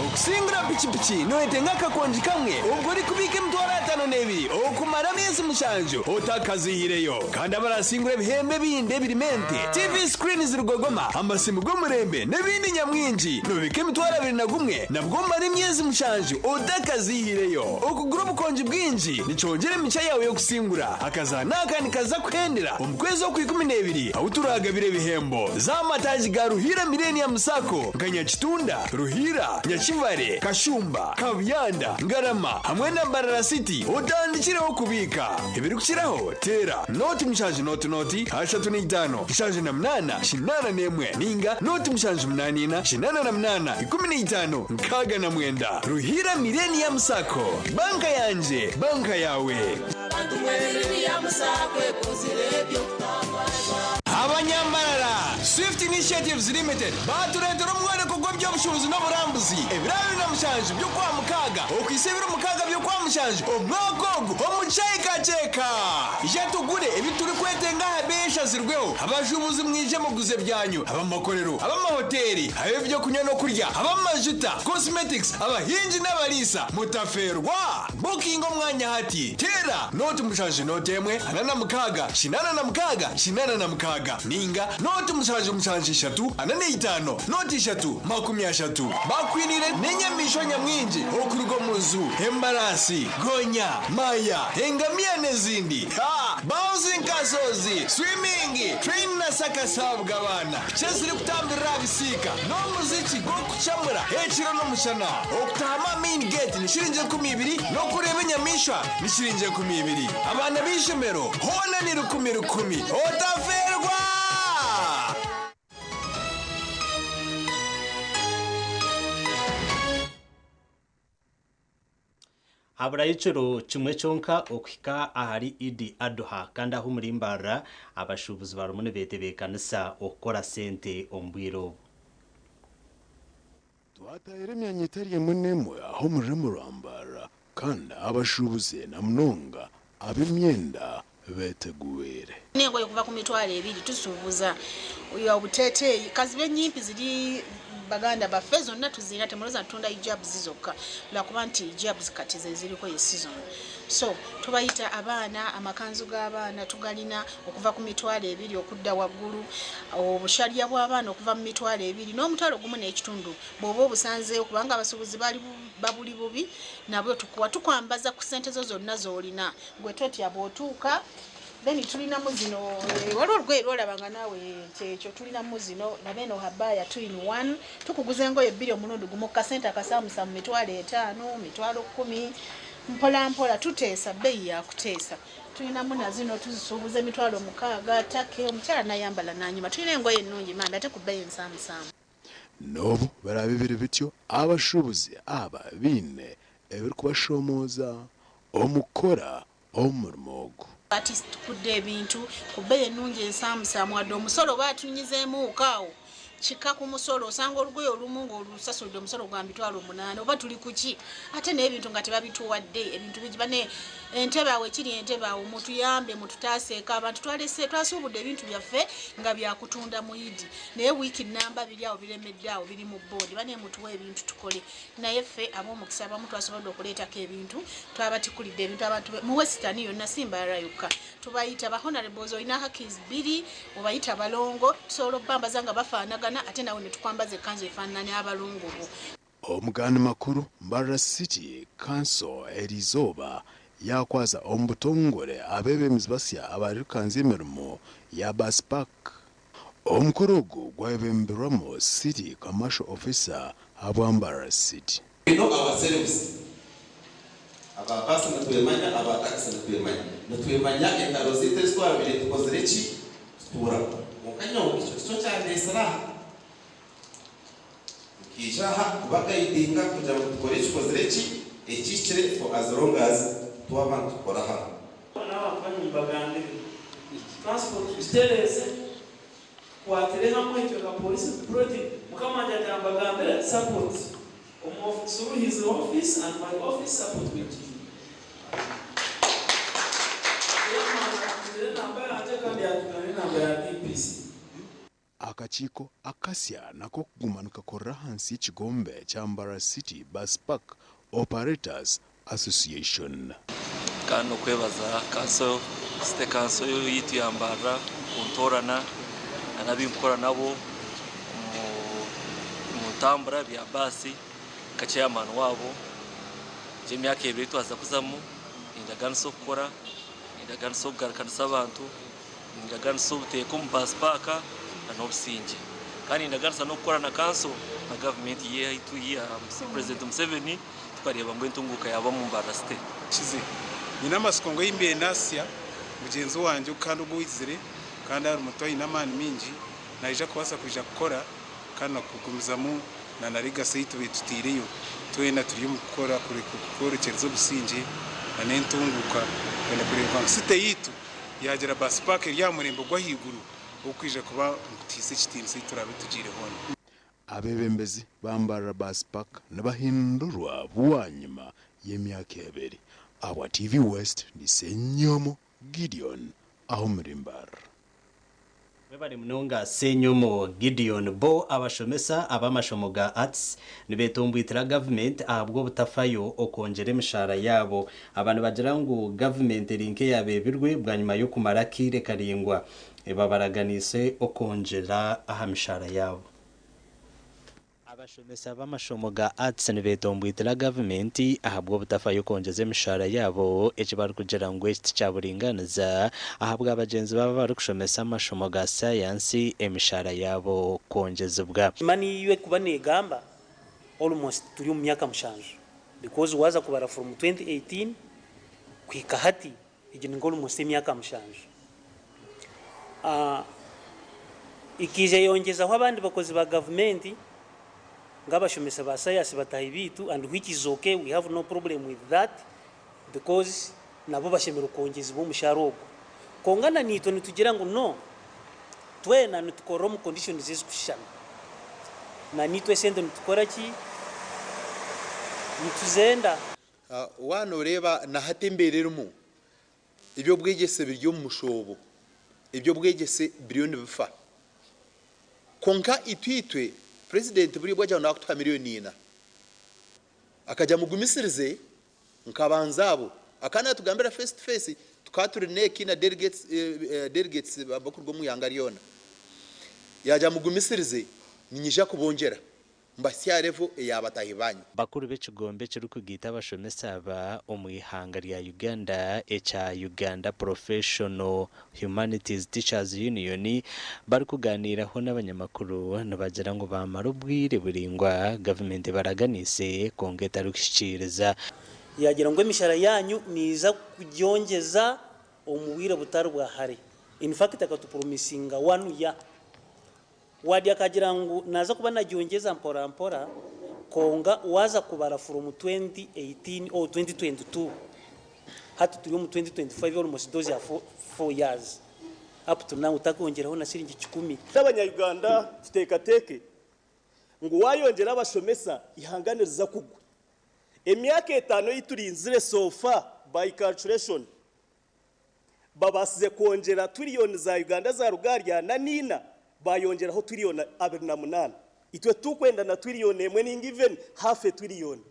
Okusingura pikipiki noyetenga akakongi kamwe obwo orikubiika emitwaro 52 okumara ameezi mushanju otakazihireyo. Kandi abarasingura ebihembo ebindi ebirimu ente, TV screens rugogoma, amasimu g'omurembe n'ebindi nyamwingi. Nobiika emitwaro 21 nabwo omare emyezi mushanju otakazihireyo. Okugura obukongi bwingi nikyongyera emigisha yaawe y'okusingura. Akazaano aka nikaza kuhendera omu kwezi okw'ikumi n'ebiri ahu turaagabire ebihembo z'amataagi ga Ruhiira Millennium Sacco nka Nyakitunda, Ruhiira, Nyakivale, Kashumba, Kabuyanda, Ngarama hamwe na Mbarara City otandikireho kubiika. Ebirikukiraho teera nooti mushanju nooti nooti 35 78 81 ninga nooti 7 8 4 88 15 69. Ruhiira Millennium Sacco, banka yangye, banka yaawe. Abanyambarara, Swift Initiatives Limited baatureetera omworeko gw'eby'obushuubuzi n'oburambuzi ebiro 27 by'okwa mukaaga okuhitsya ebiro 6 by'okwa mushanju omwaka ogu omu Kyekakyeka. Ija tugure ebi turikwetenga aha beeyi eshazirweho. Abashuubuzi mwije muguze ebyanyu, ab'amakorero, ab'amahoteeri, ab'ebyokunywa n'okurya, ab'amajuta, cosmetics, abahingi n'abariisa, mutafeerwa! Bukinga omwanya hati, teera nooti mushanju nooti emwe 46 86 86 ninga nooti mushanju mushanju ishatu 45 nooti ishatu 30. Bakwiniire n'enyamaishwa nyamwingi okuruga omu zoo, embaraasi, gonya, maya, engamiya n'ezindi. Ha! Bouncing castles, swimming, train na circus ahabw'abaana, piki ezirikutambirira aha bisiika n'omuziki gw'okucamura ekiro n'omushana. Okutaahamu aha main gate ni shiringi 20 n'okureeba enyamaishwa ni shiringi 20. Abaana b'eishomero hoona ni rukumi rukumi. Otafeerwa! Haburayo ekiro kimwe kyonka okuhika ahari Idi Adha kandi ahu omuri Mbarara abashuubuzi barimu nibetebeekanisa okukora sente omu bwire obu. Twatahire emyanya etari emwe n'emwe aha omu rurembo rwa Mbarara kandi abashuubuzi na munonga ab'emyenda beteguire. N'engoye okuva ku mitwalo ebiri tusuubuza obuteeteeyi kazibe nyimpi ziri baganda baffe zonna tuzirina, temulowooza nti tutunda hijabs zokka lwakuba nti hijabs kati ze ziriko ye season so tubayita abaana, amakanzu g'abaana tugalina okuva ku mitwalo ebiri okudda waggulu, obushalya bw'abaana okuva mu mitwalo ebiri n'omutwalo gumu n'ekitundu bw'oba obusanzeewo kubanga abasuubuzi bali babuli bubi nabwo tukuwa tukwambaza ku ssente zo zonna z'olina gwe totya bw'otuuka. Then tulinamu zino, waliwo olugoye lwolaba nga naawe kyekyo, tulinamu zino laba eno habaya 2 in 1, tukuguza engoye bbiri omulundi gumu ku kasente akasaamusaamu, mitwalo etaano, mitwalo kkumi, mpola mpola tuteesa, bbeeyi yakuteesa. Tulinamu na zino tuzisuubuza emitwalo mukaaga take omukyala nayambala nanyuma. Tulina engoye ennungi manda ate ku bbeeyi ensaamusaamu. N'obu biraabe biri bityo, abashuubuzi aba baine ebirikubashomooza omu kukora omurimo ogu. Batistukudde ebintu ku bbeeyi ennungi ensaamusaamu wadde omusolo baatunyizeemuuko awo kika ku musolo osanga olugoye olumu ng'olusasulidde omusolo gwa 80,000 oba tuli ku ki ate n'ebintu nga tebabituwadde ebintu bingi bane entebe awo ekiri entebe awo mutuyambe mututaaseeko abantu twalese twasuubudde ebintu byaffe nga byakutunda muyidi naye wiiki namba biri awo biremedde awo biri mu boodi bane mutuwe ebintu tukole naye ffe ab'omukisa abamu twasobodde okuleetako ebintu twabatikulidde ebintu abantu mu western yonna si mbarara yokka tubayita ba honorables olina hakis bbiri obayita balongo tusobola okubambaza nga bafaanagana ate nawe ne tukwambaza ekkanzu efaanana n'abalongo bo. Omugani makuru Mbarara City Council eriizooba yaakwaza omu butongore abeebembezi basya abarikukanzya emirimo ya Bus Park. Omukoro ogu gwayebemberwamu City Commercial Officer ahabwa Mbarara City. We know ourselves. Aba baasi nitwemanya, aba takisi nitwemanya. Nitwemanya entaro zaitu ezi twabaire tukozire ki? Tutuuramu. Kwonka nyowe ekyo tikyo kyandeetsire aha. Nkaija aha kubagaidinga kugira ngu tukore ekikozire ki? Ekihikire for as long as twaba nitukora hamwe. N'abantu banyu mubagambire transport tugitereeze, tukwatire hamwe itwe nka polisi tuproti mukama wangye agira mbagambire support omu through his office and my office support we give. Chairman atungire enamba yangye kandi yatunga n'enamba ya DPC. Akakiiko akasya nako kuguma nikakorera ahansi y'ekigombe kya Mbarara City Bus Park Operators Association. Kandi n'okwebaza kanso, City Council yaitu ya Mbarara kuntoorana na n'abinkukora nabo omu ntambura bya baasi nka chairman waabo. Egi emyaka ebiri ei twaza kuzamu nindaganisa okukora, nindaganisa okugarukanisa abantu, nindaganisa obuteeka omu baasi paaka na n'obusingye. Kandi nindaganisa n'okukora na kanso na gavumenti yaitu ya Purezidenti Museveni tukareeba ngu entunguuka yaaba omu Mbarara City. Kize. Nyine amatsiko ngu ei mbaire nasya mugyenzi wangye kandi ogu oizire kandi ari muto aine amaani maingi naija kubaasa kwija kukora kandi nakugumizamu na na legacy ei tubaire tutaireyo twena turi omu kukora kworekyereza obusingye na n'entunguuka kwenda kureebeka ngu city yaitu yaagira bus park eri aha murembe gw'ahaiguru ogurikwija kuba nigutuhaisa ekitiinisa ei turaabe tugiire hoona. Abeebembezi ba Mbarara Bus Park nibahindurwa bwanyima y'emyaka ebiri. Ahabwa TV West, ndi Ssenyomo Gideon aha omuri Mbarara. Webare munonga Ssenyomo Gideon. Bo abashomesa ab'amashomo ga Arts nibetomboitira gavumenti ahabw'obutafayo okwongyera emishahara yaabo. Aba nibagira ngu gavumenti eri nk'eyabeebirwe bwanyima y'okumara akaire karaingwa ebabaraganiise okwongyera aha mishahara yaabo. Abashomesa b'amashomo ga Arts nibetomboitira gavumenti ahabw'obutafayo kwongyeza emishahara yaabo eki barikugira ngu eki tikyaburinganiza ahabwa bagyenzi baabo abarikushomesa amashomo ga sayansi emishahara yaabo kwongyezibwa. Money yo ekuba negamba almost turi omu myaka mushanju because waza kubara from 2018 kuhika hati egyo ni nka almost emyaka mushanju. Ekaija yongyezaho abandi bakozi ba gavumenti nk'abashomesa ba sayansi bataahi baitu and which is okay we have no problem with that because nabo bashemereire kwongyezibwa omushaara ogwo. Kwonka na naitwe nitugira ngu no, twena nitukorera omu conditions ezirikushushana. Na naitwe esente nitukora ki? Nituzenda. Waaba nooreeba na hati embeera erimu, eby'obwegyese biri omu mushoobo, eby'obwegyese biriyo nibifa. Kwonka itwe itwe, Purezidenti buriya obu agira ngu naakutuha miriyoni ina, akagira mugumisirize nkabanza abo. Akaba naatugambira face to face, tukaba turi NEC na delegates, delegates abarikuruga omu ihanga ryona. Yaagira mugumisirize niinyija kubongyera. Mbahitsye aha level eya bataahi baanyu. Bakuru b'ekigombe ekirikugaita abashomesa aba omu ihanga rya Uganda ekya Uganda Professional Humanities Teachers Union barikuganiiraho n'abanyamakuru nibagira ngu baamara obwire buraingwa gavumenti ebaraganiise kwonka etarikuhikiiriza. Yaagira ngu emishara yaanyu niiza kugyongyeza omu bwire butari bwa hare. In fact akatupromisinga one year. Wadi akagira ngu naaza kuba nagyongyeza mpora mpora kwonka waaza kubara from 2018 or 2022 Hati turi omu 2025 almost those are 4 years up to now takongyeraho na siringi kikumi. Abanya-Uganda tuteekateeke ngu waayongyera abashomesa eihanga niriza kugwa. Emyaka etaano ei turinzire so far by calculation babaasize kwongyera twiriyoni za Uganda zaruga ahari ana n'ina bayongyeraho twiriyoni 28. Itwe titukwenda na twiriyoni emwe ninga even half a twiriyoni.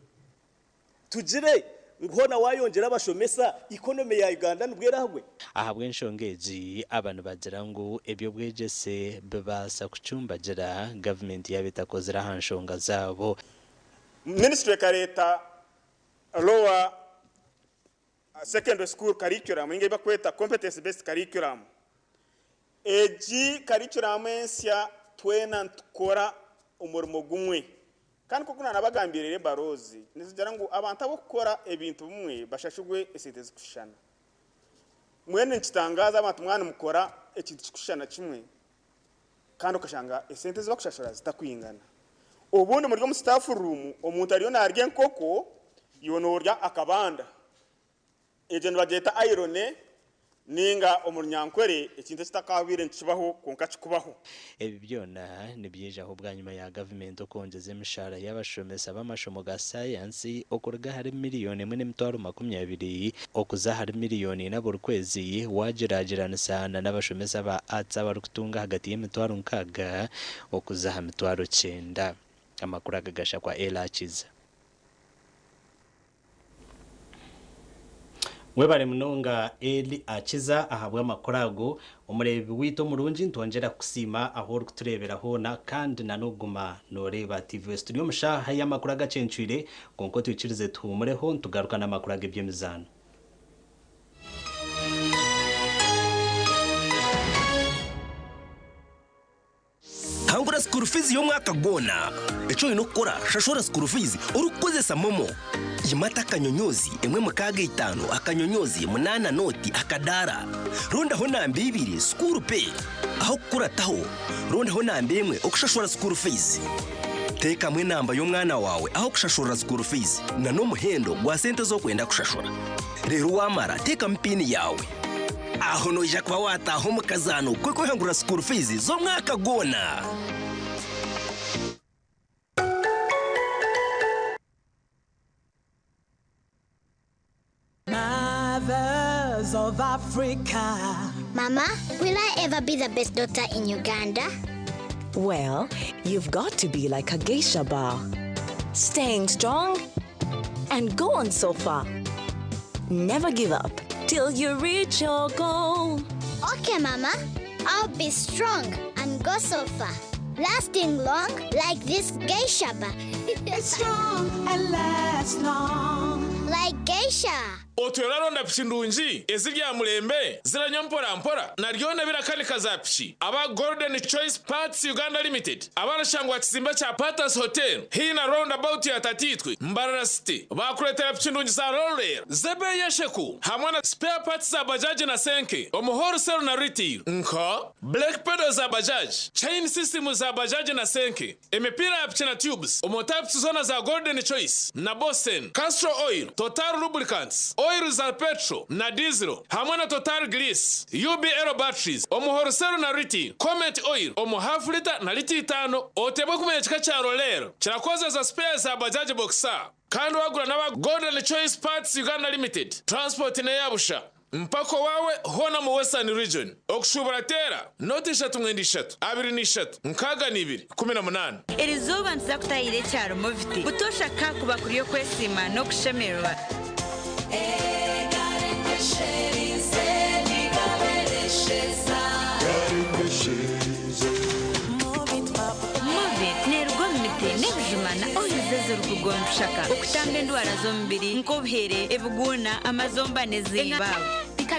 Tugire ngu hoona waayongyera abashomesa, economy ya Uganda nibwo erahwe? Ahabw'enshonga egi, aba nibagira ngu eby'obwegyese bibaasa kucumbagira gavumenti yaaba etakozire aha nshonga zaabo. Ministry ekareeta Lower Secondary School Curriculum ninga ei barikweta Competence Based Curriculum. Egi curriculum ensya twena nitukora omurimo gumwe. Kandi nk'oku naanabagambiire ebaroozi, nizigira ngu abantu ab'okukora ebintu bimwe bashashurwe esente zirikushushana. Mbwenu nikitangaaza abantu mwaba nimukora ekintu kirikushushana kimwe kandi okashanga esente ezi barikushashura zitakwingana. Obundi muri omu staff room omuntu ariyo naarya enkoko iwe noorya akabanda. Egyo nibagyeta irony ninga omu runyankore ekintu ekitakabaire nikibaho kwonka kikubaho. Ebi byona nibyijaho bwanyima ya gavumenti okwongyeza emishaara y'abashomesa b'amashomo ga sayansi okuruga ahari miriyoni emwe n'emitwaro 20 okuza ahari miriyoni ina buri kwezi wagyeragyeranisa na n'abashomesa ba Arts abarikutunga ahagati y'emitwaro 6 okuza aha mitwaro 9. Amakuru aga gashakwa Ella Akiza. Webare munonga Eli Akiza ahabw'amakuru ago. Omureebi waitu omurungi nitwongyera kukusiima ahu orikutureebera hoona kandi na n'okuguma nooreeba TV West. Turi omu shaaha y'amakuru agacencwire kwonka otwikirize tuhuumureho nitugaruka n'amakuru ag'eby'emizaano. Hangura school fees y'omwaka gwona. Eki oine kukora, Shashura school fees orikukozesa MoMo. Yimata akanyonyoozi emwe mukaaga itaano akanyonyoozi munaana nooti akadaara. Rondaho namba ibiri school pay. Aho kukurataho, rondaho namba emwe okushashura school fees. Teekamu enamba y'omwana waawe aho kushashurira school fees na n'omuhendo gwa sente ezi orikwenda kushashura. Reero waamara teekamu piini yaawe. Aho noija kuba waataaha omu kazaano k'okwehangurira school fees z'omwaka gwona. Mothers of Africa. Mama, will I ever be the best doctor in Uganda? Well, you've got to be like a geisha bar. Staying strong and go on so far. Never give up till you reach your goal. Okay, Mama. I'll be strong and go so far. Lasting long like this geisha bar. It's strong and lasts long. Like geisha. Otyo oraronda piki ndungi eziri aha murembe ziranywa mpora mpora na ryona birakanika za piki aba Golden Choice Parts Uganda Limited abarashangwa aha kizimbe kya Patas Hotel haihi na Round About ya Tatiitwe, Mbarara City baakureetera piki ndungi za Roller z'ebeeyi esheku hamwe na spare parts za bajaji na senke omu wholesale na retail nka brake pedal za bajaji, chain system za bajaji na senke, Emipiira ya piki na tubes omu types zoona za Golden Choice na Bosen, Castrol Oil, Total Lubricants, Oil za petrol na diesel hamwe na Total Grease, UBL Batteries omu wholesale na retail, Comet Oil omu half litre na litre itaano. Otebwe kumanya ekika kya Roller kirakozesa spares za Bajaj Boxer kandi wagura n'aba Golden Choice Parts Uganda Limited, transport neya busha. Mpaka owaawe hoona omu Western Region. Okushuubura teera nooti ishatu mwenda ishatu, 23, 62, 18. Erizooba nituza kutahirira ekyaro Moviti. Butoosha ka kuba kuri okwesiima n'okushemererwa. Movit neeruga omu miti n'ebijuma na oils ezirikuruga omu bishaka okutamba endwara z'omubiri nk'obuhere, ebiguuna, amazomba n'ezindi.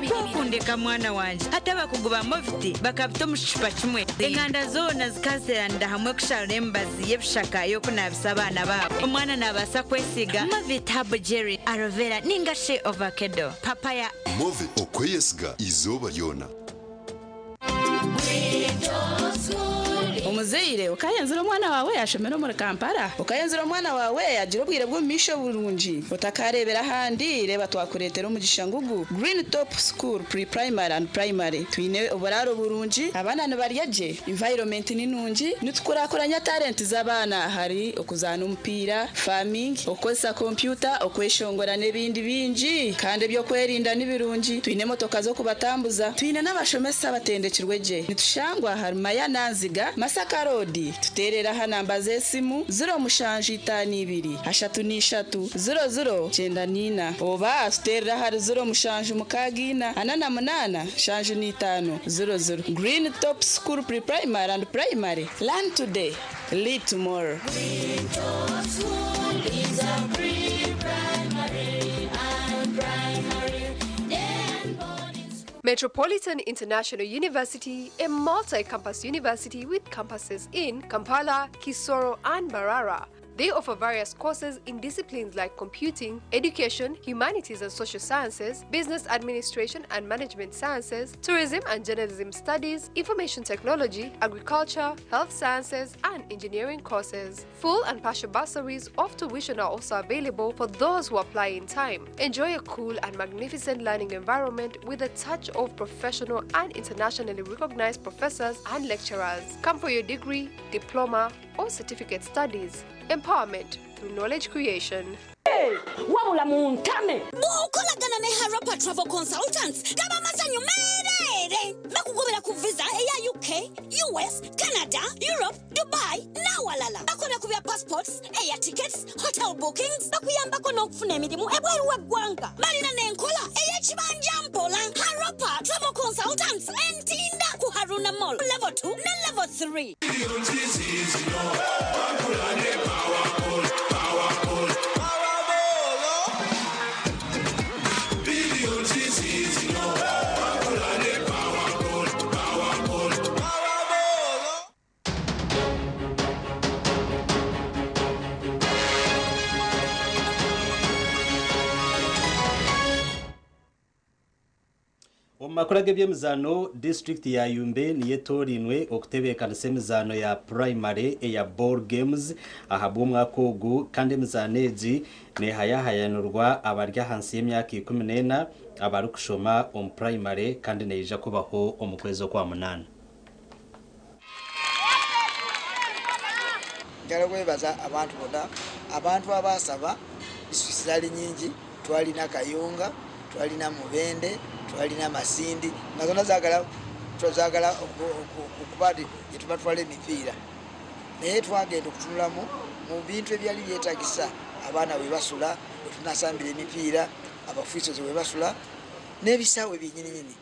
Kwokundeka mwana wangye. Hati abakugu ba Movit bakabita omu kicupa kimwe. Enganda zoona zikazeeranira hamwe kusharura emibazi y'ebishaka y'okunaabisa abaana baabo. Omwana naabaasa kwesiiga Movit Herbal Jelly, Aloe Vera ninga shi Ovakedo, Papaya. Movit, okweyesiga eizooba ryona. Omuzaire okayenzire omwana wawe yashomera omuri Kampala, okayenzire omwana wawe yagira obwire bw'omumaisho burungi, otakarebera ahandi, reeba twakureetera omugisha ngugu Green Top School Pre-Primary and Primary. Twine oburaaro burungi, abaana nibarya gye, environment ni nungi, nitukurakuranya talenti z'abaana ahari okuzaana omupiira, farming, okukozesa kompyuta, okweshongora n'ebindi bingi. Kandi eby'okwerinda ni birungi, twine emotoka z'okubatambuza, twine n'abashomesa abatendekirwe gye. Nitushangwa ahari Mayana Nziga, Masaka Road. Tuteerere aha namba z'esimu 0752 33 00 94 oba tuteerere ahari 0764 48 75 00. Green Top School Pre-Primary and Primary, learn today, lead tomorrow. Green Top School is a pre-primary and primary and boarding school. Metropolitan International University, a multi-campus university with campuses in Kampala, Kisoro, and Mbarara. They offer various courses in disciplines like computing, education, humanities and social sciences, business administration and management sciences, tourism and journalism studies, information technology, agriculture, health sciences, and engineering courses. Full and partial bursaries of tuition are also available for those who apply in time. Enjoy a cool and magnificent learning environment with a touch of professional and internationally recognized professors and lecturers. Come for your degree, diploma, or certificate studies. Empowerment through knowledge creation. Wabula muntame bw'okolagana ne Harapa Travel Consultants gaba masanyu meereere. Bakugobera ku visa eya UK, US, Canada, Europe, Dubai n'awalala. Bakola ku bya passports, air tickets, hotel bookings, bakuyambako n'okufuna emirimu ebweru w'eggwanga. Balina n'enkola ey'ekibanja mpola. Harapa Travel Consultants, Entinda ku Haruna Mall level 2 ne level 3. Omu makuru ag'ebyemizaano, disitulikiti ya Yumbe niyo etoorainwe okutebeekanisa emizaano ya purayimare eya ball games ahabw'omwaka ogu kandi emizaano egi neehayahayanirwa abari ahansi y'emyaka 14 abarikushoma omu purayimare kandi neija kubaho omu kwezi okwamunaana. Njagala kwebaza abantu bonna, abantu abasaba. Disitulikiti zaali nyingi, twalina Kayunga, twalina Mubende, twalina Masindi, nga zonna zaagala zaagala okuba nti gyetubatwala emipiira, naye twagenda okutunulamu mu bintu ebyali byetagisa, abaana bwe basula, bwe tunasambira emipiira, abafiisozi bwe basula n'ebisaawe byenyininyini,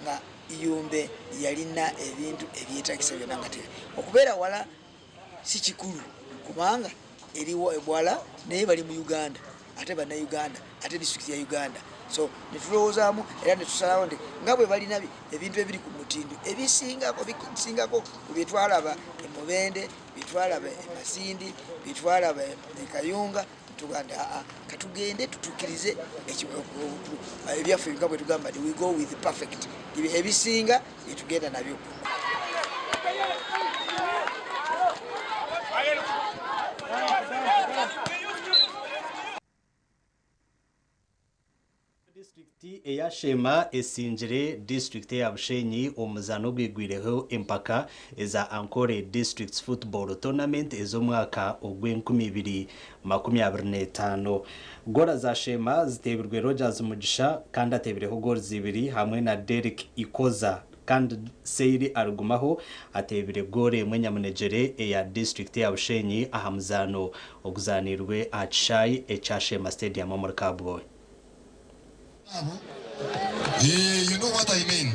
nga Yumbe yalina ebintu ebyetagisa byonna. Nga te okubeera wala si kikulu, kubanga eriwo ebwala, naye bali mu Uganda, ate Bannayuganda, ate disitulikiti ya Uganda. So netulowoozaamu era netusalawo nti nga bwe balina ebintu ebiri ku mutindo ebisingako, bisingako ku byetwalaba e Mubende, byetwalaba e Masindi, byetwalaba e Kayunga, tugaa nti aa, katugende tutukirize ebyaffe. Nga bwe tugamba nti we go with perfect, ebisinga byetugenda nabyo. Disitulikiti eya Sheema esingire disitulikiti eya Bushenyi omu muzaano ogwigwireho empaka eza Ankole Districts Football Tournament ez'omwaka ogw'e2025. Goora za Sheema ziteebirwe Rogers Mugisha kandi ateebireho goals zibiri hamwe na Derek Ikoza, kandi Seiri Arugumaho ateebire goal emwe nyamunegyere eya disitulikiti ya Bushenyi aha muzaano oguzanirwe aha kishaayi ekya Sheema Stadium omuri Kabwohe. Yeah, you know what I mean.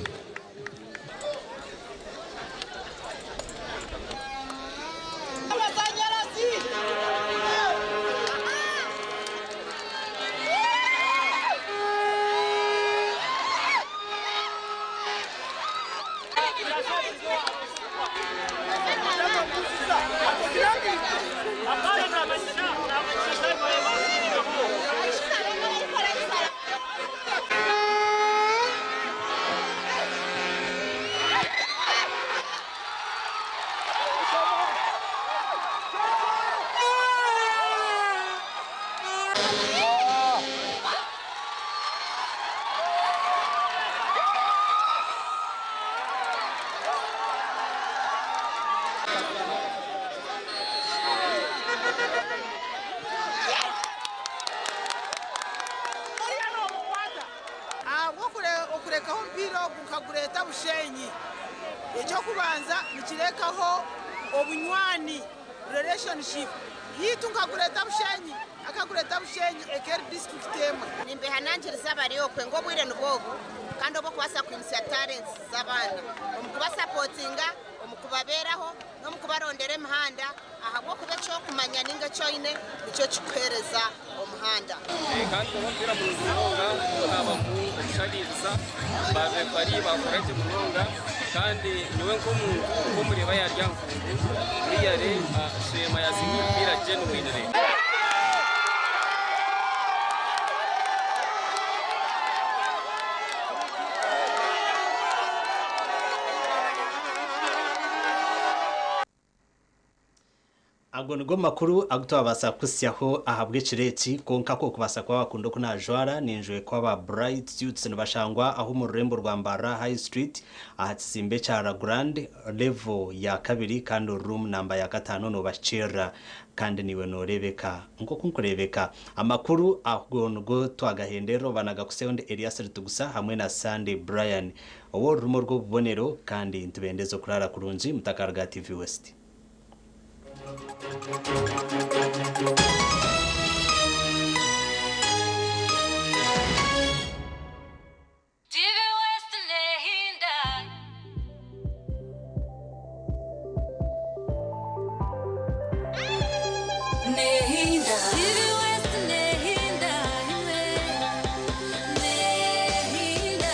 Nka Greater Bushenyi, ekyokubanza nikirekaho obunywani, relationship yitu nka Greater Bushenyi aka Greater Bushenyi ekeri district emwe. Nimbehanangiriza abari okwe ngu obwire nibwo obu kandi obw'okubaasa kwimutsya talents z'abaana omu kubasapotinga, omu kubabeeraho n'omu kubarondera emihanda ahabw'okuba eki orikumanya ninga eki oine nikyo kikuheereza omuhanda. Kandi gukaba omupiira murungi munonga, habamu okushariiriza, ba refari bakora gye munonga kandi nyowe nk'omuntu nk'omureeba yarya nkungu really Sheema yasinga omupiira genuinely. Ago nigo makuru agu twabaasa kuhitsyaho ahabw'ekiro eki, kwonka ku okubaasa kuba wakunda oku naajwara, ninjwekwa aba Bright Suits nibashangwa aho omu rurembo rwa Mbarara High Street aha kizimbe kya La Grande level ya kabiri kandi room namba ya kataano noobahikirira kandi naiwe nooreebeka nk'oku nkureebeka. Amakuru ago nigo twagahenderera oba nagakutsyaho ndi Elias Ritugusa hamwe na Sunday Brian ow'orurimi orw'obubonero kandi nitubendeza okuraara kurungi mutakaruga aha TV West. TV West nehinda. Nehinda. TV West nehinda. Nehinda.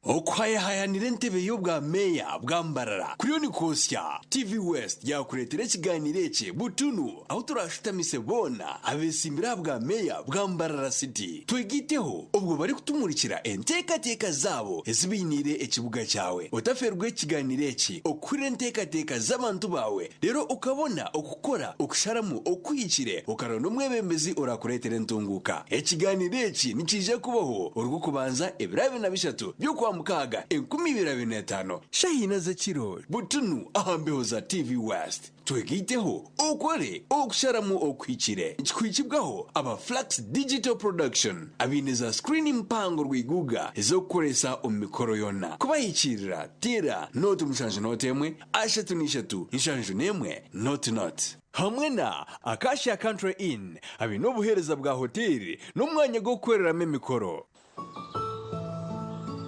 Okuhayahayanira entebe y'obwa meeya bwa Mbarara kuriyo nikwosya, TV West yaakureetera ekigaaniiro eki butunu ahu turaashutamise boona abeesimbire aha bwa meeya bwa Mbarara City twegaiteho obwo barikutumurikira enteekateeka zaabo ezi bainiire ekibuga kyawe. Otafeerwa ekigaaniiro eki okuhurira enteekateeka z'abantu baawe reero okabona okukora okusharamu okuhikire okaronda omwebembezi oraakureetera entunguuka. Ekigaaniiro eki nikiija kubaho Orwokubanza ebiro 23 by'Okwamukaaga 2025, shaaha ina z'ekiro butunu aha mbeho za TV West. Twegaiteho okore okusharamu okuhikire. Nikikuhikibwaho aba Flux Digital Production abaine za screen mpango rwiguga ez'okukoresa omu mikoro yoona. Kubahikiirira teera nooti mushanju nooti emwe 33 71 00. Hamwe na Acacia Country Inn abaine obuheereza bwa hoteeri n'omwanya gw'okukoreramu emikoro.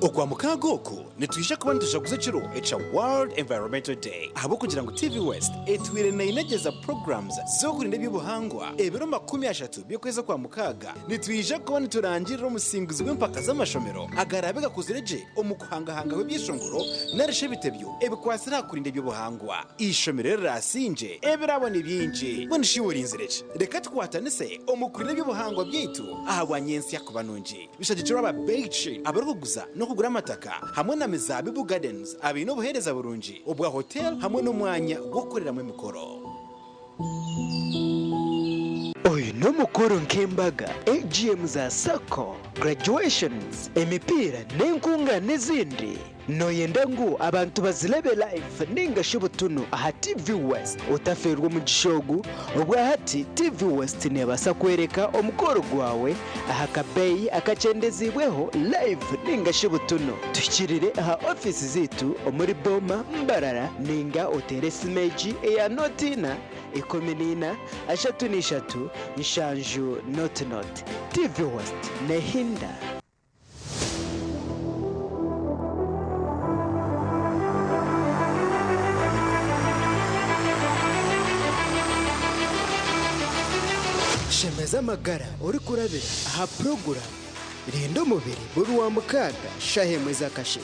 Okwamukaaga oku nitwija kuba nitujaguza ekiro ekya World Environmental Day ahabw'okugira ngu TV West etwire neinegyeza programs z'okurinda eby'obuhangwa ebiro 30 by'okwezi Okwamukaaga nitwija kuba niturangirira omusinguzi w'empaka z'amashomero agaraabe gakuzire gye omu kuhangahangaho ebyeshongoro narishi ebitebyo ebikwatsire aha kurinda eby'obuhangwa. Eishomero eriraasingye ebirabo ni bingi. Mbwenu shi iwe orinzire ki? Reka tukwatanise omu kurinda eby'obuhangwa byaitu ahabwa nyentsya kuba nungi. Bishagikirwe aba Beitshi abarikuguza n'okugura amataka hamwe na Mizaabibu Gardens abaine obuheereza burungi obwa hotel hamwe n'omwanya gw'okukoreramu emikoro. Oyu n'omukoro nk'embaga, AGM za sacco, graduations, emipiira n'enkungaana ezindi. Noyenda ngu abantu bazirebe live ninga shi butunu aha TV West? Otafeerwa omugisha ogu, obwahati TV West nebaasa kworeka omukoro gwawe aha kabeeyi akakyendeziibweho live ninga shi butunu. Tuhikirire aha ofiisi zaitu omuri Boma, Mbarara ninga oteere esimu egi eya nooti ina, 14, 33, 70 00. TV West nehinda. Shemeza amagara orikurabira aha puroguraamu Rinda Omubiri buri Rwamukaaga shaaha emwe z'akasheeshe.